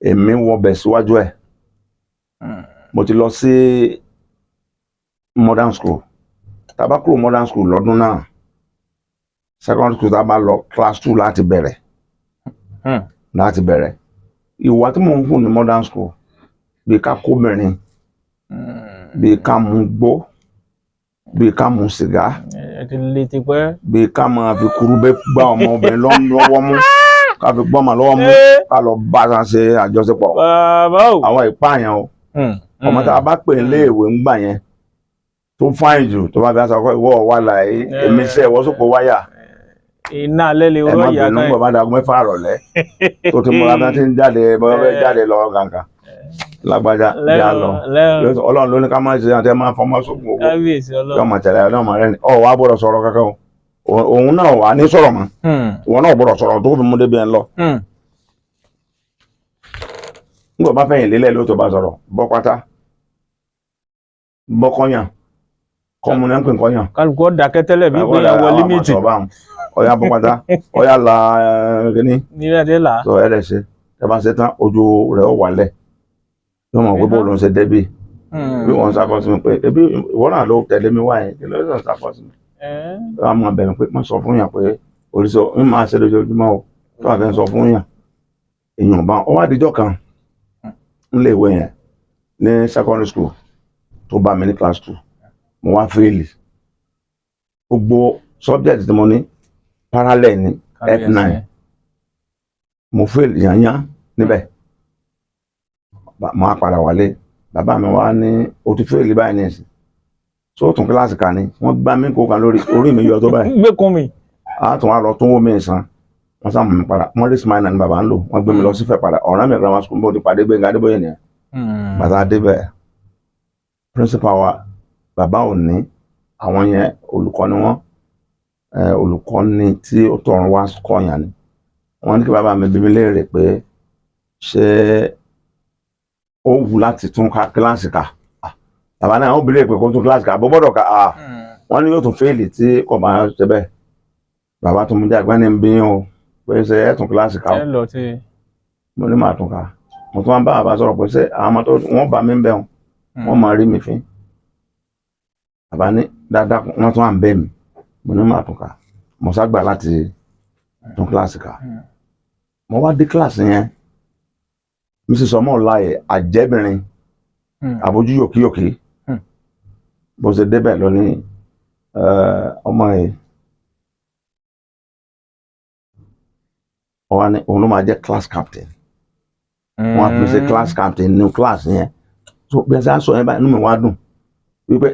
èmi wọbẹ̀ síwájú ẹ̀. Mo ti lọ sí modern school. Tá a bá kúrò modern school lọ́dún náà, secondary school tá a bá lọ, class 2 láti bẹ̀rẹ̀. Láti bẹ̀rẹ̀, ìwà tí mò ń hù ní modern school, bíi ká kóbìnrin, bíi ká mu gbó, bíi ká mu sìgá,
Ẹ ti lè ti pẹ́.
bíi ká máa fi kurubé gbá ọmọbìnrin lọ́wọ́ mú, ká fi gbọ́mọ lọ́wọ́ mú, ká lọ bá a ṣe àjọṣepọ̀.
Bàbá o.
Àwọn ìpààyàn o. Ọmọ tá a bá pè ní léèwé ń gbà yẹn tó fáìn jù, tó bá fi aṣọ ìwọ wà láàyè, èmi sẹ ìwọ sóko wáyà.
Iná alẹ́ lè
Ẹ má
rọ́ ìyá
bínú
kan.
Bàbá dagun 6 àrọ̀lẹ́ tó ti múra bá ti ń jáde, bọ́yọ́ fẹ́ jáde lọ gàǹgà, lágbájá já lọ.
Lẹ́rù.
Ọlọ́run ló ní ká má ṣe àti ẹ máa fọmọ sókun owó.
Kábíyèsí
Yóò
Ọlọ́run.
máa tẹ̀lé ẹ náà, máa rẹ́ni ọ wàá gbọ́dọ̀ sọ̀rọ̀ kankan o. Òun náà wà ní sọ̀rọ̀ mọ́. Ìwọ náà gbọ́dọ̀ sọ̀rọ̀ tó fi mú débi ẹ̀ ń lọ. Nígbà bá fẹ̀yìn lélẹ̀ ló tó bá sọ̀rọ̀, bọ́ pátá, bọ́ kọ́yàn, kọ́mu náà ń pè kọ́yàn.
Kálukú ó dákẹ́ tẹ́lẹ̀ bí pé yẹn wọlé méjì.
Ọ̀yà bọ́ pátá, ọ̀yà la kíní.
Nílẹ̀ dé là.
Sọ ẹ̀ lẹ̀ ṣe ẹ bá ṣe tán, ojú rẹ̀ ó wálẹ̀, yóò mọ̀ pé bóòlù ń ṣe débì bí wọ́n ń sakọ́ sí mi pé ebi ìwọ náà ló tẹ̀lé mi wáyé, kí ló ń sakọ́ sí mi? Wọ́n á máa bẹ̀ mí pé má sọ fún yàn pé oríṣi ń máa ṣe lójoojúmọ́ o, tó wà fẹ́ sọ fún yàn èèyàn bá ọ wá. Díjọ́ kan nílé ìwé yẹn ní secondary school tó bá mi ní class 2, mo wá fail gbogbo subject tí mo ní, parallel ní F9. Mo fail yányán níbẹ̀. Mo á padà wálé, bàbá mi wá ní o ti fail báyìí ní ìsìn tó tún kíláàsì kan ní. Wọ́n gbá mi kó kan lórí orí mi yọ tó báyìí.
Gbé kún mi.
A tún wá lọ tún wó mi sàn, wọ́n sá mú mi padà. Morris Minor ní bàbá ń lò, wọ́n gbé mi lọ sífẹ̀ padà, Ọ̀rànmíyàn Grammar School. Bó ti pàdé Gbẹ́ngà Adébóyè nìyẹn. Bàtà débẹ̀, principal wa, bàbá ò ní àwọn yẹn, olùkọ́ ni wọ́n, olùkọ́ ni tí ó tọrùn wá kọyàn ni. Wọ́n ní kí bàbá mi bí mi léèrè pé ṣé ó wù láti tún kíláàsì kà. Bàbá náà ó bí léèrè pé kó tún kíláàsì kà bó gbọ́dọ̀ kà á. Wọ́n ní yóò tún fail tí kò bá ṣe bẹ́ẹ̀. Bàbá tó mú jáde ní bí o pé ṣe ẹ tún kíláàsì kà o.
Ẹ lọ sí.
Mo ní màá tún kà. Mo tún wá ń bá bàbá sọ̀rọ̀ pé ṣé àwọn ọmọ tó wọ́n bá mi ń bẹ̀ wọn, wọ́n máa rí mi fín. Bàbá ní dáadáa, wọ́n tún wà ń bẹ̀ mí. Mo ní màá tún kà. Mo ságbà láti tún kíláàsì kà. Mo wá dé kíláàsì yẹn, Mrs. Ọmọláyè, àjẹbìnrin, àbójú yòkíyòkí. Bó ṣe débẹ̀ ló ní ọmọ yìí wọ́n ní òun ló máa jẹ́ class captain. Wọ́n á fi ṣe class captain nínú class yẹn. So bí ẹ ṣe á sọ yẹn báyìí, inú mi wá dùn wípé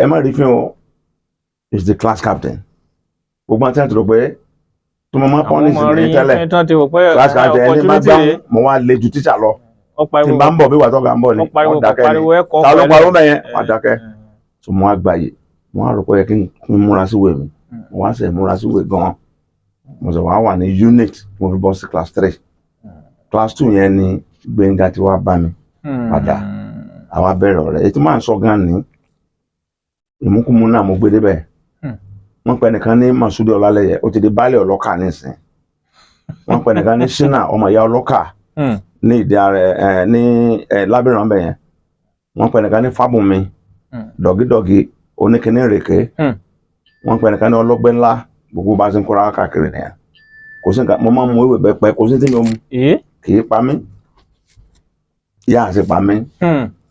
ẹ má rí fín o, is the class captain. Gbogbo àti àti rò pé tó mo máa pọ́nìsì ní tẹ́lẹ̀, class captain ẹni má gbá mo wá le ju tíṣà lọ. Tí n bá ń bọ̀ bí wà tọ́ka ń bọ̀ ni wọ́n dákẹ́ ni, ta ló pariwo mẹ́yẹn, wọ́n dákẹ́. So mo wá gbàyè, mo wá rò pé yẹ kí n múra síwèé mi. Mo wá sẹ̀ múra síwèé gan-an, mo sì wá wà ní unit, mo fi bọ́ sí class 3. Class 2 yẹn ni Gbẹ́ngà tí wàá bá mi padà. Àwa bẹ̀rẹ̀ ọ̀rẹ́. Èyí tí máa ń sọ gan ni ìmúkúmu náà mo gbé débẹ̀. Wọ́n pẹ́ nìkan ní Masudi Ọlálẹ́yẹ, ó ti di baálé ọlọ́kà nísìn. Wọ́n pẹ́ nìkan ní Ṣínà, ọmọ ìyá ọlọ́kà ní ìdí ara ẹ ní ẹ lábẹ́rẹ́ ọ̀bẹ yẹn. Wọ́n pẹ́ nìkan ní Fábùnmi, dọ̀gídọ̀gí oníkíní rèké. Wọ́n pẹ́ nìkan ní ọlọ́gbẹ́ ńlá. Gbogbo bá a ṣe ń kóra káàkiri nìyẹn. Kò sí nǹkan, mo máa ń mu ewé bẹ́pẹ, kò sí tí mi ò mu, kì í pa mí, ìyá àti pa mí.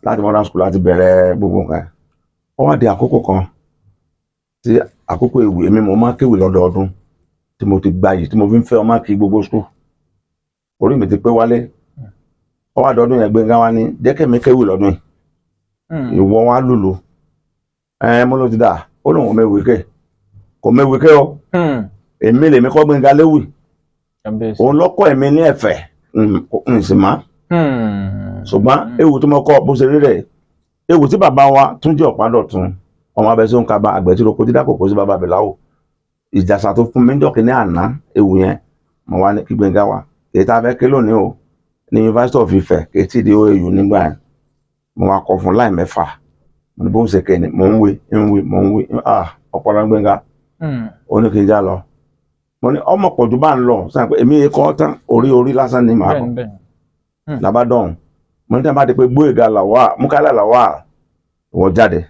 Láti modern school láti bẹ̀rẹ̀ gbogbo nǹkan yẹn. Ó wá di àkókò kan tí àkókò ìwé mi, mo máa ń kéwì lọ́dọọdún tí mo ti gbayì, tí mo fi ń fẹ́ ọmọ kí gbogbo school, orí mi ti pé wálé. Ó wá dọdún yẹn, Gbénga wá ní jẹ́ kẹ́mi kéwì lọ́dún yìí, ìwọ wá lùlù. Ẹ mo ló ti dà, ó lóun ò mewì ké, kò mewì ké o. Èmi lèmi kọ́ Gbénga léwì, òun lọ́kọ́ èmi ní ẹ̀fẹ̀ n sì má. Ṣùgbọ́n ewu tí mo kọ́ bó ṣe rí rẹ̀, ewu tí bàbá wa Túnjí Ọ̀pádọ̀tun, ọmọ abẹ́sẹ̀ ń kaba àgbẹ̀ tí roko dídá kòkó sí bàbá Bẹ̀láwò, ìjàsà tó fún mi ń jọ́kì ní àná, ewu yẹn mo wá ní kí Gbénga wá. Èyí tá a fẹ́ ké lónìí o ní University of Ife, kì í tí ì di OAU nígbà yẹn. Mo wá kọ fún láì 6. Mo ní bóun ṣe kéde, mò ń wí, ń wí, mò ń wí. Ah, ọpọlọ Gbénga. Ó ní kí n já lọ. Mo ní ọmọ pọ̀jù bá ń lọ sáà pé èmi kọ́ tán, orí orí lásán ni màá kọ́.
Bẹ́ẹ̀ni bẹ́ẹ̀ni.
Làbádọ́hùn, mo ní tí a bá di pé Gbóyèga Lawal, Mukaila Lawal, wọ́n jáde.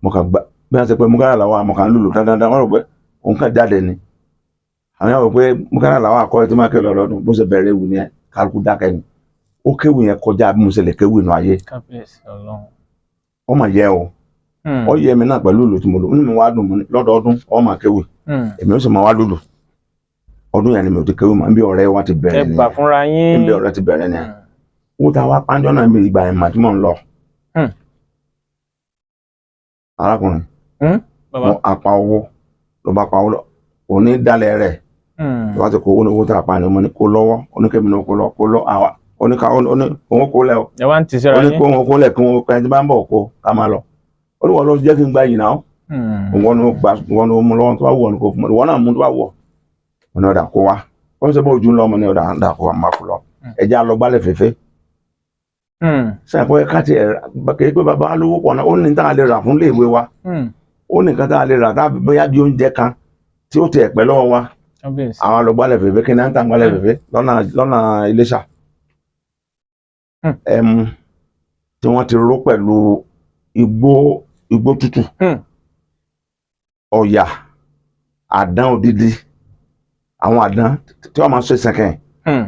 Mo kàn gbá bí wọ́n ṣe pé Mukaila Lawal, mo kàn ń lùlù dandandan. Wọ́n rò pé òun kàn jáde ni. Àwọn yàrá rò pé Mukaila Lawal kọ́ ẹ tí máa ké lọ lọ́dún. Bó ṣe bẹ̀rẹ̀ ewu ni ẹ, kálukú dákẹ́ ni. Ó kéwì yẹn kọjá bí mo ṣe lè kéwì nù ayé.
Kábíyèsí Ọlọ́run.
Ó mà yẹ o. Ó yẹ mi náà pẹ̀lú ìlú tí mo lò. Inú mi wá dùn mọ́ ní lọ́dọọdún ó máa kéwì, èmi ó sì máa wá lùlù. Ọdún yẹn ni mi ò ti kéwì mọ́. Níbi ọ̀rẹ́ wa ti
Ẹ
bẹ̀rẹ̀
gbà
ni.
Fúnra yín.
Níbi ọ̀rẹ́ ti bẹ̀rẹ̀ ni. Owó tá a wá pánjọ́ náà níbi ìgbà yẹn mà tí mò ń lọ. Arákùnrin,
Bàbá.
mo apá owó ló bá pa owó lọ òní dálẹ̀ rẹ̀. Tó bá ti kó owó ní owó tá a pa ni, mo ní kó lọ́wọ́, oníkẹ́mi ní kó lọ, kó lọ àwa oníka oní òun kó lẹ̀ o.
Ẹ wá ń tì síra
Oní
yín.
kó òun kó lẹ̀, kí wọn ẹni tí bá ń bọ̀ kó ká máa lọ. Ó ní wọ́n lọ jẹ́ kí n gba yìí náà. Wọ́n ní ó gbà, wọ́n ní ó mú lọ́wọ́, tó bá wù ọ́ ní kó fún mi, wọ́n náà mú tó bá wù ọ́. Mo ní ọ̀dà kó wa. Wọ́n sọ pé ojú ń lọ. Mo ní ọ̀dà ọ̀dà kó wa, má kó lọ. Ẹ̀jẹ̀ á lọ gbálẹ̀ fèfé. Sẹ́yìn pé ká tiẹ̀ kì í pé bàbá lówó pọ̀ náà, ó ní tá a lè rà fún iléèwé wa. Ó ní nǹkan tá a lè rà tá a bóyá bí oúnjẹ kan tí ó tiẹ̀ pẹ́ lọ́wọ́ wa.
Kábíyèsí.
Àwọn lọ gbálẹ̀ fèfé. Kí ni à ń tà gbálẹ̀ fèfé lọ́nà lọ́nà Iléṣà? Ẹmu tí wọ́n ti ró pẹ̀lú igbó, igbó tútù, ọ̀yà àdán odidi, àwọn àdán tí wọ́n máa ń ṣe sẹ̀kẹ̀.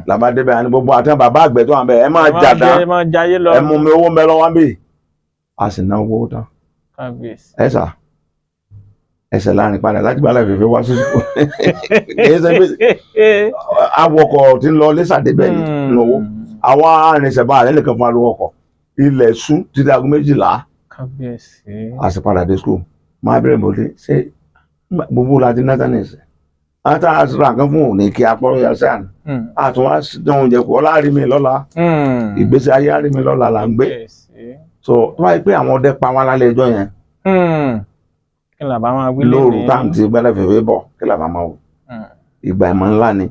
Làbá débẹ̀, àní gbogbo àti bàbá àgbẹ̀ tó wà bẹ́ẹ̀, ẹ máa
Ẹ máa
jàdán.
ẹ máa jayé lọ.
Ẹ mú mi, owó ń bẹ lọ́wọ́ bí a sì ná owó tán.
Kábíyèsí.
Ẹ sà ẹsẹ̀ láàrin padà láti gbálẹ̀ fèfé wá sí, kì í ṣe pé awọkọ̀ tí ń lọ lẹ́sà débẹ̀ ní owó. Àwọn arìnrìnsẹ̀ bá rẹ̀ nìkan fún alówó ọkọ̀, ilẹ̀ ṣú títí aago 12.
Kábíyèsí.
A sì padà dé school, máa bẹ̀rẹ̀ bó dé ṣé gbogbo láti nátánìsì àti àti ra nǹkan fún òní kí apọ́rọ̀ yà sí àná. Àtún wá dán oúnjẹ kù ọlá rí mi lọ́la. Ìgbésí ayé á rí mi lọ́la là ń gbé.
Kábíyèsí.
So tó bá yẹ pé àwọn ọdẹ pa wá lálẹ́ ẹjọ́ yẹn
Kí làbá máa wí
lóru
lénìí?
táwọn ti gbẹ́lẹ̀ fèfé bọ̀, kí làbá máa wò? Ìgbà ìmọ̀ ńlá ni.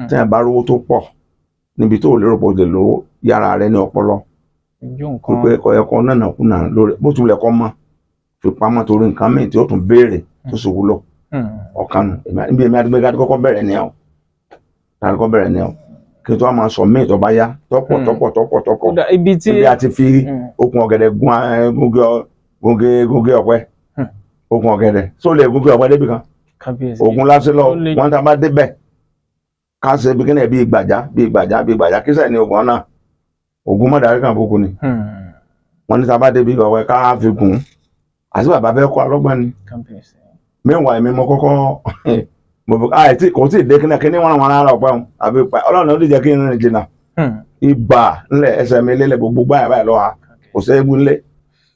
Tí a bá rówó tó pọ̀ níbi tó lérò pé o lè lówó, yára rẹ ní ọpọlọ.
Ojú nǹkan.
Wípé kò yẹ kó nànà kùnà lórí bó tilẹ̀ kọ́ mọ́, fi pamọ́ torí nǹkan míì tí ó tún béèrè tó sì wúlò. Ọ̀kan nù. Níbi èmi àti Gbénga kọ́kọ́ bẹ̀rẹ̀ ni ọ́, tàbí kọ́kọ́ bẹ̀rẹ̀ ni ọ́, kí n tó wá máa sọ míì tó bá yá tọ́pọ̀ tọ́pọ̀ tọ́pọ̀ tọ́pọ̀.
Kódà ibi tí
Ibi a ti fi okùn ọ̀gẹ̀dẹ̀ gun gúnge gúnge ọ̀pẹ. Okùn ọ̀gẹ̀dẹ̀ só lè gúnge ọ̀pẹ débi kan.
Kábíyèsí.
Ògùn lásán lọ.
Ó lè-
Wọn tá a bá débẹ̀, ká ṣe bí kíni bí gbàjá bí gbàjá bí gbàjá kí sẹ́ni ògùn náà, ògùn mọ̀dárí kan bókun ni. Wọn ní tá a bá débi ọ̀pẹ ká fi gùn àti bàbá fẹ́ kọ́ alọ́gbọ́n ni.
Kábíyèsí.
Mẹ́wàá èmi mo kọ́kọ́ mo fi àìtí kò tí ì dé kíní kíní wọn àwọn ará ọ̀pẹ wọn àbí pa Ọlọ́run ó lè jẹ́ kí n rìn jìnnà. Ibà ńlẹ̀, ẹsẹ̀ mi lélẹ̀, gbogbo gbáyà báyìí lọ́wọ́, kò sí egun ńlẹ̀.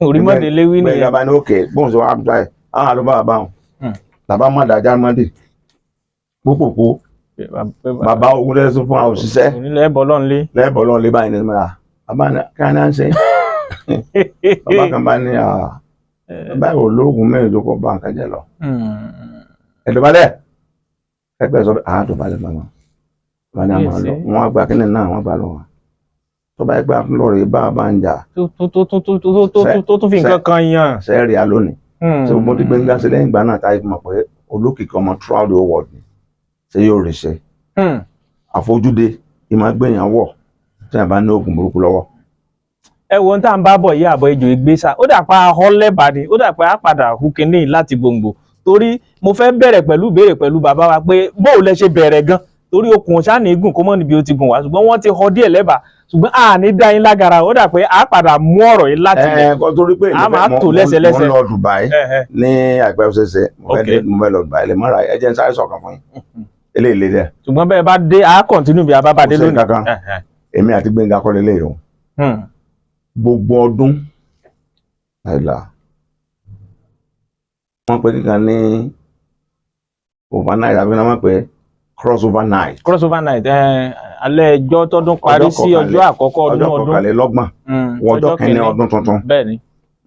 Orí mọ́dé léwí
Gbẹ̀ngà
nìyẹn.
Bá ní òkè bóun ṣe wá báyìí, àwọn àlọ́ bá wọn bàbá má dájà mọ́dì pópòpó bàbá ogun lẹ́sùn fún àwọn òṣìṣẹ́.
Onílẹ̀ ẹ̀bọ̀ lọ́nlé.
Lẹ́bọ̀ lọ́n lé báyìí ní ìmọ̀ra bàbá ní kí á ní à ń ṣe. Bàbá kan bá ní báyìí olóògùn mẹ́rin ló kọ́ bá nǹkan jẹ lọ. Ẹ̀dọ̀bálẹ̀ ẹgbẹ́ sọ pé àádọ́balẹ̀ màmá bàbá ní àmà lọ. Wọ́n á gba kíní náà, wọ́n gbà lọ́wọ́ tó bá yẹ pé lọ́ọ̀rẹ́ bá a bá ń jà.
Tó tó tó tó tó tó tó tó fi nǹkan kan yàn.
Sẹ́ẹ̀rì á lónìí ṣé gbogbo tí Gbénga ṣe lẹ́yìn ìgbà náà, táyé fi mọ̀ pé olókìkí ọmọ throughout the world ni, ṣé yóò rí ṣe? Àfojúde ìmọ̀ gbẹ̀yàn wọ̀ tí a bá ní oògùn burúkú lọ́wọ́.
Ẹ wo ohun tá à ń bá bọ̀ yí, àbọ̀ ejò ìgbésà, ó dà pa ahọ́ lẹ́bàá ni, ó dà pé á padà hu kinní láti gbòǹgbò, torí mo fẹ́ bẹ̀rẹ̀ pẹ̀lú ìbéèrè pẹ̀lú bàbá wa pé bóò lẹ ṣe bẹ̀rẹ̀ gan, torí okùn ṣáà gùn kó mọ́ níbi ó ti gùn wá, ṣùgbọ́n wọ́n ti họ díẹ̀ lẹ́bàá, ṣùgbọ́n a ní dá yín lágara. Ó dà pé á padà mú ọ̀rọ̀ yìí láti
Ẹ kọ́ torí pé
A máa tò lẹ́sẹlẹ́sẹ.
mo ń lọ Dubai ní àìpẹ́ ọ̀sẹ̀sẹ̀. Mo fẹ́ mo fẹ́ lọ Dubai lè mọ́ra. Ẹ jẹ́ n sáré sọ̀kan fún yín, eléyìí lé dẹ̀.
Ṣùgbọ́n bẹ́ẹ̀ bá dé, a continue bí a bá bá dé
Kò sí
lónìí.
nǹkan kan. Èmi àti Gbénga kọ́ lélẹ́yìí o. Gbogbo ọdún àìlà wọ́n pe kíkan ní overnight, àbí wọ́n pè cross over night.
Cross over night, alẹ́ ẹjọ́ tọdún parí sí ọjọ́ àkọ́kọ́ ọdún
ọjọ́
ọdún
21, ọjọ́ 1 ọdún tuntun.
Bẹ́ẹ̀ni.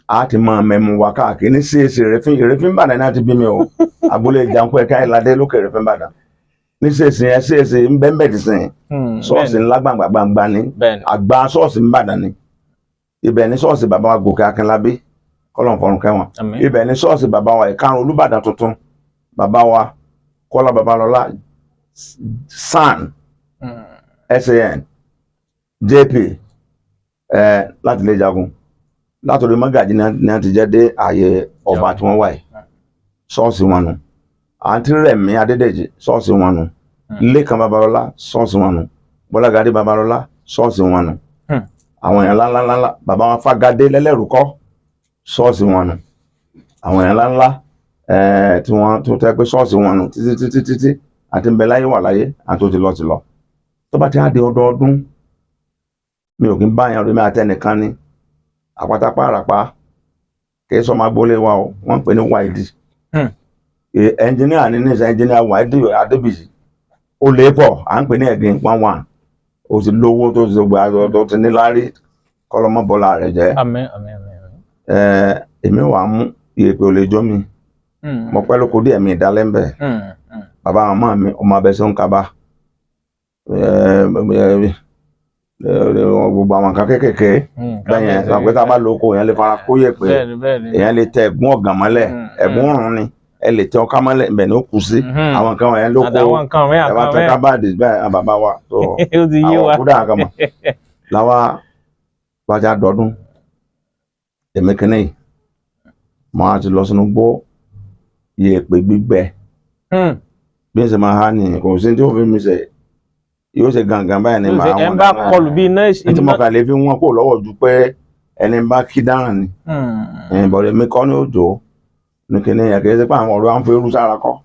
A ti máa mẹ́mu wa káàkiri ní CAC Ìrẹ́fín, Ìrẹ́fín Ìbàdàn náà ti bí mi o. Abúlé Ìjànkú, ẹ̀ka ìlàdé lókè Ìrẹ́fín Ìbàdàn. Ní ṣèṣin ẹ ṣèṣin ń bẹ́ẹ̀ bẹ́ẹ̀ ti sìn. Ṣọ́ọ̀ṣì ńlá gbàngbà gbangba ni. Àgbà ṣọ́ọ̀ṣì n'Ìbàdàn ni. Ibẹ̀ ní ṣọ́ọ̀ṣì bàbá wa Gòkè Akínlábí, kọ́lọ́n fọ̀run kẹ́wọ̀n.
Àmín.
Ibẹ̀ ní ṣọ́ọ̀ṣì bàbá wa ìkarùn Olúbàdàn tuntun, bàbá wa Kọ́lá Babalọ́lá SAN, SAN JP, láti lè jagun látòrí mọ́gàjí ní a ti jẹ́ dé ààyè ọba tí wọ́n wà yìí. Ṣọ́ọ̀ṣì wọn nù. Àǹtí Rẹ̀mí Adédèjì, ṣọ́ọ̀ṣì wọn nù. Lékan Babalọ́lá, ṣọ́ọ̀ṣì wọn nù. Bọ́lágadé Babalọ́lá, ṣọ́ọ̀ṣì wọn nù. Àwọn èèyàn ńláńláńlá, bàbá wọn Fágadé lẹ́lẹ́rùkọ́, ṣọ́ọ̀ṣì wọn nù. Àwọn èèyàn ńláńlá tí wọ́n tó tẹ́ pé ṣọ́ọ̀ṣì wọn nù títí títí títí àti ń bẹ láyé wà láyé àti tó ti lọ ti lọ. Tó bá ti á di ọdọọdún, mi ò kí ń bá yàn rí mi àtẹnìkan ni àpátápá àràpá kì í sọ máa gbólé wa o, wọ́n ń pè ní wáìdì. Ẹnjìníà ní nísìnyí, ẹnjìníà Wáìdì Adébíyì, ó lè pọ̀, à ń pè ní ẹ̀gìn one one. Ó ti lówó tó ti gbà tó ti níláárí, kọlọmọbọlá rẹ̀ jẹ́.
Àmín, àmín, àmín, àmín.
Èmi wà á mú ìyèpè ò lè jó mi. Mo pẹ́ lóko díẹ̀, mi ìdálẹ́ ń bẹ̀. Bàbá àwọn ọmọ mi, ọmọ abẹ́sẹ̀ ń kaba gbogbo àwọn nǹkan kéékèèké bẹ́ẹ̀ yẹn. Sọ pé tá a bá lóko, èèyàn lè fara kó yẹ̀pẹ̀.
bẹ́ẹ̀ni bẹ́ẹ̀ni
Èèyàn lè tẹ ẹ̀gún ọ̀gàn mọ́lẹ̀, ẹ̀gún ọ̀run ni ẹ lè tẹ ọká mọ́lẹ̀, ibẹ̀ ni ó kù sí. Àwọn nǹkan wọ̀nyẹn lóko,
Àtàwọn nǹkan mìíràn
ẹ bá
kan
tẹ
mìíràn.
kábàdì bẹ́ẹ̀, àwọn bàbá wa tó
Ó ti yé
àwọn
wa.
kúdà kan mọ̀ làwa bàjá dọdún. Èmi kìíní yìí mo á ti lọ sínú gbó yèèpè gbígbẹ. Bí n ṣe máa há nìyẹn, kò sí tí ó fi mi ṣe, yóò ṣe gàngàn báyìí ni màá
Ẹ ń bá kọlù bí iná.
ní tí mo kà lè fi wọn kó lọ́wọ́ ju pé ẹni bá kí dáràn ni. Bọ̀dẹ̀ mi kọ́ ní òjò ní kíní yẹn, kì í ṣe pé àwọn ọ̀rọ̀ à ń fi irú sára kọ́.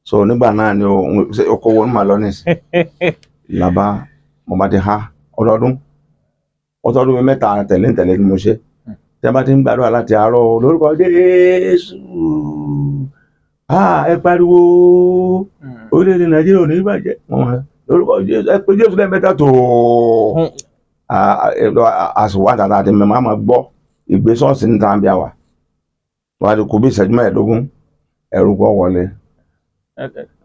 So nígbà náà ni okòwò ní màá lọ nísìn làbá mo bá ti há ọdọọdún, ọdọọdún mi mẹ́ta tẹ̀lé ń tẹ̀lé ni mo ṣe. Tí a bá ti ń gbàdúrà láti àárọ̀, lórúkọ Jésù, ẹ pariwo, orílẹ̀-èdè Nàìjíríà ò ní bàjẹ́. Wọ́n máa, lórúkọ Jésù, ẹ pé Jésù lẹ́ẹ̀mẹ́ta tó. Àsùnwó àtàtà àti mẹ́mọ́ àmọ́ gbọ́ ìgbésọ́ọ̀sì ní tàbí àwà wọ́n á ti kú bí ìṣẹ́jú 15, ẹ̀rù kọ́ wọlé,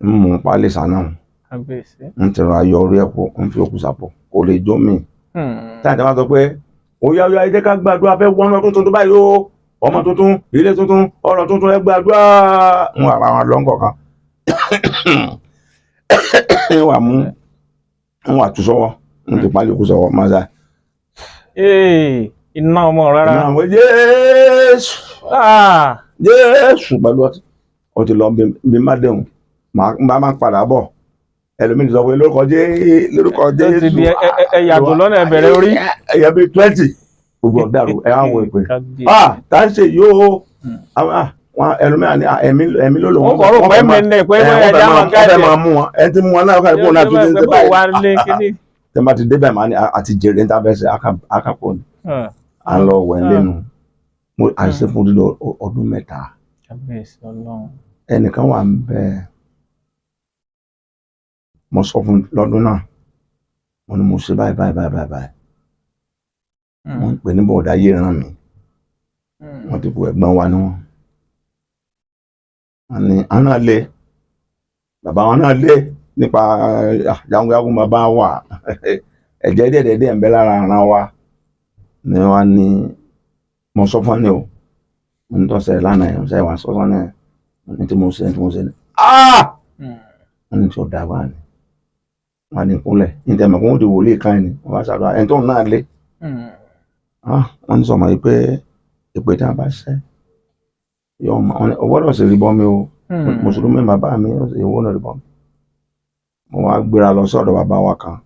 ń mú pálí sànà,
Kábíyèsí.
ń tẹ̀rọ ayọ̀ orí ẹ̀kọ́, ń fi òkú sàpọ̀, kò lè jó mi. Táyà tí wọ́n sọ pé ó yá, ó yá, ẹ jẹ́ ká gbàdúrà, fẹ́ wọnú ọdún tuntun báyìí o, ọmọ tuntun, ilé tuntun, ọ̀rọ̀ tuntun, ẹ gbàdúrà, ń wà àwọn lọ́nkọ̀ kan ń wà mú, ń wà tú sọ́wọ́, ń ti pálí òkú sọ́wọ́ máa sá.
Ee, iná ọmọ rárá.
Ìmọ̀ àwọn Jésù.
Ah!
Jésù pẹ̀lú ọtí ó ti lọ bí má déhùn, máa máa padà bọ̀. Ẹlòmíì sọ pé lórúkọ Jésù, lórúkọ
Ó ti
Jésù.
di ẹ yàgò lọ́nà ẹ̀bẹ̀rẹ̀ orí.
Ẹ̀yà bíi 20, gbogbo ọ̀dàrú ẹ̀ á wọ ìpè.
Kábíyèsí.
Ah, tá ń ṣe yóò àwọn ẹlòmíì àní ẹ̀mí ẹ̀mí ló lò
Wọ́n kọ̀ rò pé mi ní pé
ẹ̀,
bóyá
wọ́n
ẹja
fẹ́
máa
wọ́n fẹ́
gáàdì.
máa mú wọn, ẹni tí mú wọn náà kọ́ náà tún ti ń ṣe
Bó wà
báyìí.
lé kíní.
Tẹ́ bá ti débẹ̀, máa ní àti jèrè ní tábẹ́sẹ̀ àkàpọ̀ ni à ń lọ wẹ̀ lẹ́nu. Mo àṣìṣe fún dídọ̀ ọdún 3.
Kábíyèsí Ọlọ́run.
Ẹnìkan wà ń bẹ, mo sọ fún lọ́dún náà, mo ní mo ṣe báyìí báyìí báyìí báyìí báyìí. Wọ́n ń pè ní bọ̀dá yé ràn mí. Wọ́n ti kú, ẹ̀gbọ́n wa ni wọ́n. Wọ́n ní àwọn náà lé bàbá wọn náà lé nípa jagunjagun bàbá wa, ẹ̀jẹ̀ díẹ̀ díẹ̀ ń bẹ lára àràn wa ni. Wọ́n ní mo sọ fún ni o, mo ní tọ́sẹ̀ lánàá yẹn ṣe wà sọ́sọ́ náà, mo ní tí mo ṣe, tí mo ṣe ni wọ́n ní tí ó dá wà ní wọ́n ní ìkúnlẹ̀ ní tẹ̀mọ̀ kó wọ́n di wòlíì káyìn ni wọ́n bá ṣàdúrà ẹni tó ń náà lé. Wọ́n ní sọ̀mọ́ yìí pé ìpè tí a bá ṣẹ́ yọ ọmọ wọn ni o gbọ́dọ̀ sì rí bọ́ mi o. Mùsùlùmí bàbá mi, ó sì ìwọ náà rí bọ́ mi. Mo wá gbéra lọ sọ́dọ̀ bàbá wa kan,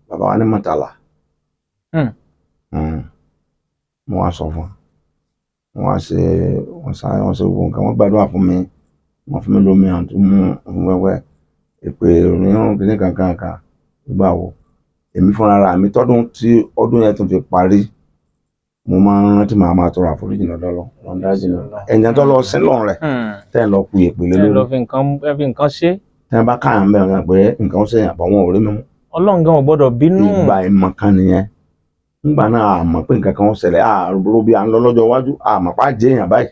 bàbá wa ní Mọ̀tàlá. Mo wá sọ fún wọn, wọ́n wá ṣe, wọ́n sáré, wọ́n ṣe gbogbo nǹkan, wọ́n gbàdúrà fún mi, wọ́n fún mi lómi àti mú fún wẹ́wẹ́ ìpè onírun kìíní kankan kan. Nígbà wo èmi fúnra ra mi tọ́dún tí ọdún yẹn tún fi parí, mo máa ń rántí, màá máa tọrọ àforíjì lọ́dọ̀ lọ lọ́dọ̀ dájú ẹ̀yìn tó lọ sí lọ́run rẹ̀ tẹ́ ẹ̀ lọ ku ìpè lé
Ẹ lọ
lórí.
fi nǹkan, ẹ fi nǹkan ṣe.
Tẹ́ ẹ bá káyà ń bẹ̀rẹ̀ náà pé nǹkan ó ṣèyàn àbọ̀ wọn ò rí mi mú.
Ọlọ́run gan ò gbọ́dọ̀ bínú.
Ìgbà ìmọ̀ kan nìyẹn. Nígbà náà a mọ̀ pé nǹkan kan ó ṣẹlẹ̀, àrò bí à ń lọ lọ́jọ́ iwájú, a mọ̀ pé á jẹ́ èèyàn báyìí.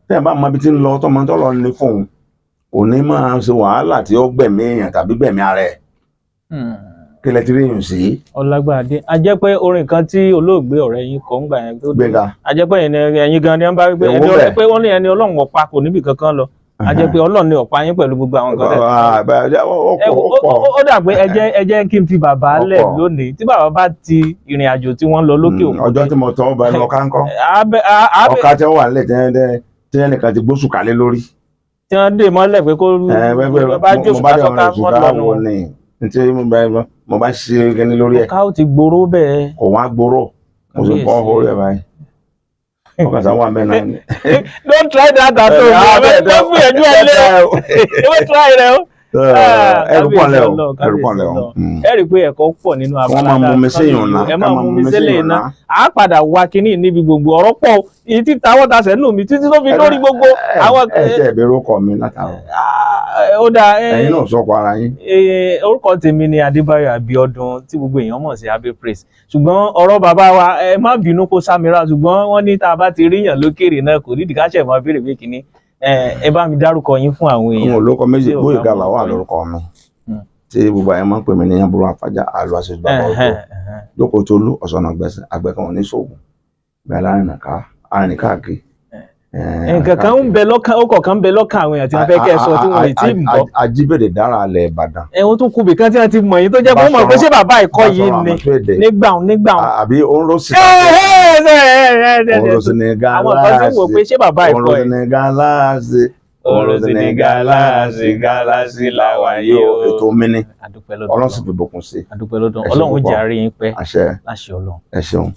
Tẹ́ ẹ bá mọ ibi tí ń lọ, tọmọ tó lọ ní fóun Kò ní máa ṣe wàhálà tí ó gbẹ̀mí èèyàn tàbí gbẹ̀mí ara ẹ̀. Kí lẹ ti rí yùn sí?
Ọlágbàdé, a jẹ́ pé orin kan tí olóògbé ọ̀rẹ́ yín kọ ńgbà yẹn tó
Gbénga.
A jẹ́ pé ẹ̀yin gan ni wọ́n bá wí pé
Èwo
ẹni
bẹ̀?
ọ̀rẹ́ pé wọ́n ní ẹni Ọlọ́run ọ̀pá kò níbì kankan lọ. A jẹ́ pé Ọlọ́run ní ọ̀pá yín pẹ̀lú gbogbo àwọn nǹkan tẹ̀.
Ọ̀pọ̀ ọ̀pọ̀.
Ó dà pé ẹ jẹ́ kí n fi bàbá lẹ̀
Ọ̀pọ̀.
lónìí, tí bàbá bá ti ìrìn àjò tí wọ́n lọ lókè òkun.
Ọjọ́ tí mo tọ́ ọba ẹnu ọ̀ká ńkọ́? Ọ̀ká tí wọ́n wà nílẹ̀ tí ẹnìkan ti gbóṣù kálé lórí.
Tí wọ́n dè mọ́lẹ̀ pé kó bá
Mo
jòsù
bá dé
kásọ́ká
ọ̀rọ̀
wọ́n
ìṣùkà
lọ́nu.
wo ni tí mo bá ṣe kíní lórí ẹ̀.
Ọ̀ká ó ti gbòòrò bẹ́ẹ̀.
Kò wá gbòòrò, mo sì bọ́ orí ẹ̀ báyìí, ọkàn sáwọn àmì náà ni.
Don't try that at home. Ẹ gbìyànjú ẹ lé o, ẹ try rẹ o.
Ẹrù pọ̀ lẹ́ o,
Kábíyèsí Ọlọ́run,
ẹrù pọ̀ lẹ́ o.
kábíyèsí. Ẹ rí i pé ẹ̀kọ́ pọ̀ nínú
Wọ́n
abala
máa
tá a
mú mi
kọ́
séyàn
yìí.
ná.
Ẹ máa mú mi sílẹ̀ iná, à á padà wá kínní níbi gbogbo ọ̀rọ̀ pọ̀, èyí tí tawọ́ tasẹ̀ nù mí títí tó fi lórí gbogbo àwọn.
Ẹ tẹ ẹbí orúkọ mi látàrọ.
Ah, ó dáa.
Ẹ̀yin náà sọkọ ara yín.
Orúkọ tèmi ni Adébáyọ̀ Abíọ́dún, tí gbogbo èèyàn mọ̀ sí Abbey Praise. Ṣùgbọ́n ọ̀rọ̀ bàbá wa, ẹ má bínú kó sámira, ṣùgbọ́n wọ́n ní tá a bá ti ríyàn lókèrè náà, kò nídìí ká ṣẹ̀ máa béèrè pé kínní. Ẹ bá mi dárúkọ yín fún àwọn
N
èèyàn.
ò lóko méjì.
Tí ò bá
Gbóyèga
mọ̀
Làwà
orúkọ yín.
lórúkọ mi, tí gbogbo àyè máa ń pè mí ní Yánbúrò Àfájà àlọ àṣejù bàbá ọjọ́ jókòó tolú ọ̀sánà gbẹ̀sẹ̀ àgbẹ̀ kan ò ní sóògùn bẹ́ẹ̀ alárìnká arìnrìn káàkiri.
Nǹkan kan ń bẹ lọ́kàn, ọkọ̀ kan ń bẹ lọ́kàn àwọn èèyàn tí wọ́n fẹ́ kẹ́ ẹ sọ tí wọ́n ì tí ì gbọ́.
Ajíbèdè dára alẹ̀ Ìbàdàn.
Ẹ̀wọ̀n tó kú bìkan tí wọ́n ti mọ̀ yín, tó jẹ́ pé wọ́n mọ̀ pé ṣé bàbá ìkọ́ yìí ni nígbà nígbà.
Àbí òǹrọ̀sì. Òǹrọ̀sì ní
Àwọn kan tí ń wò pé
gálásì.
ṣé bàbá ìkọ́
Òǹrọ̀sì
yìí.
ní gálásì. Òǹrọ̀sì ní gálásì, gálásì làwà yìí o. Ètò mi ni.
Adúpẹ́ lọ́dọ̀
Ọlọ́run sì
Ọlọ́run.
fi bùkún sí.
Adúpẹ́ lọ́dọ̀
Ẹ ṣé
Ọlọ́run, ó
púpọ̀.
jẹ́ àárín yín pẹ́
Àṣẹ.
láṣẹ Ọlọ́run.
Ẹ ṣeun.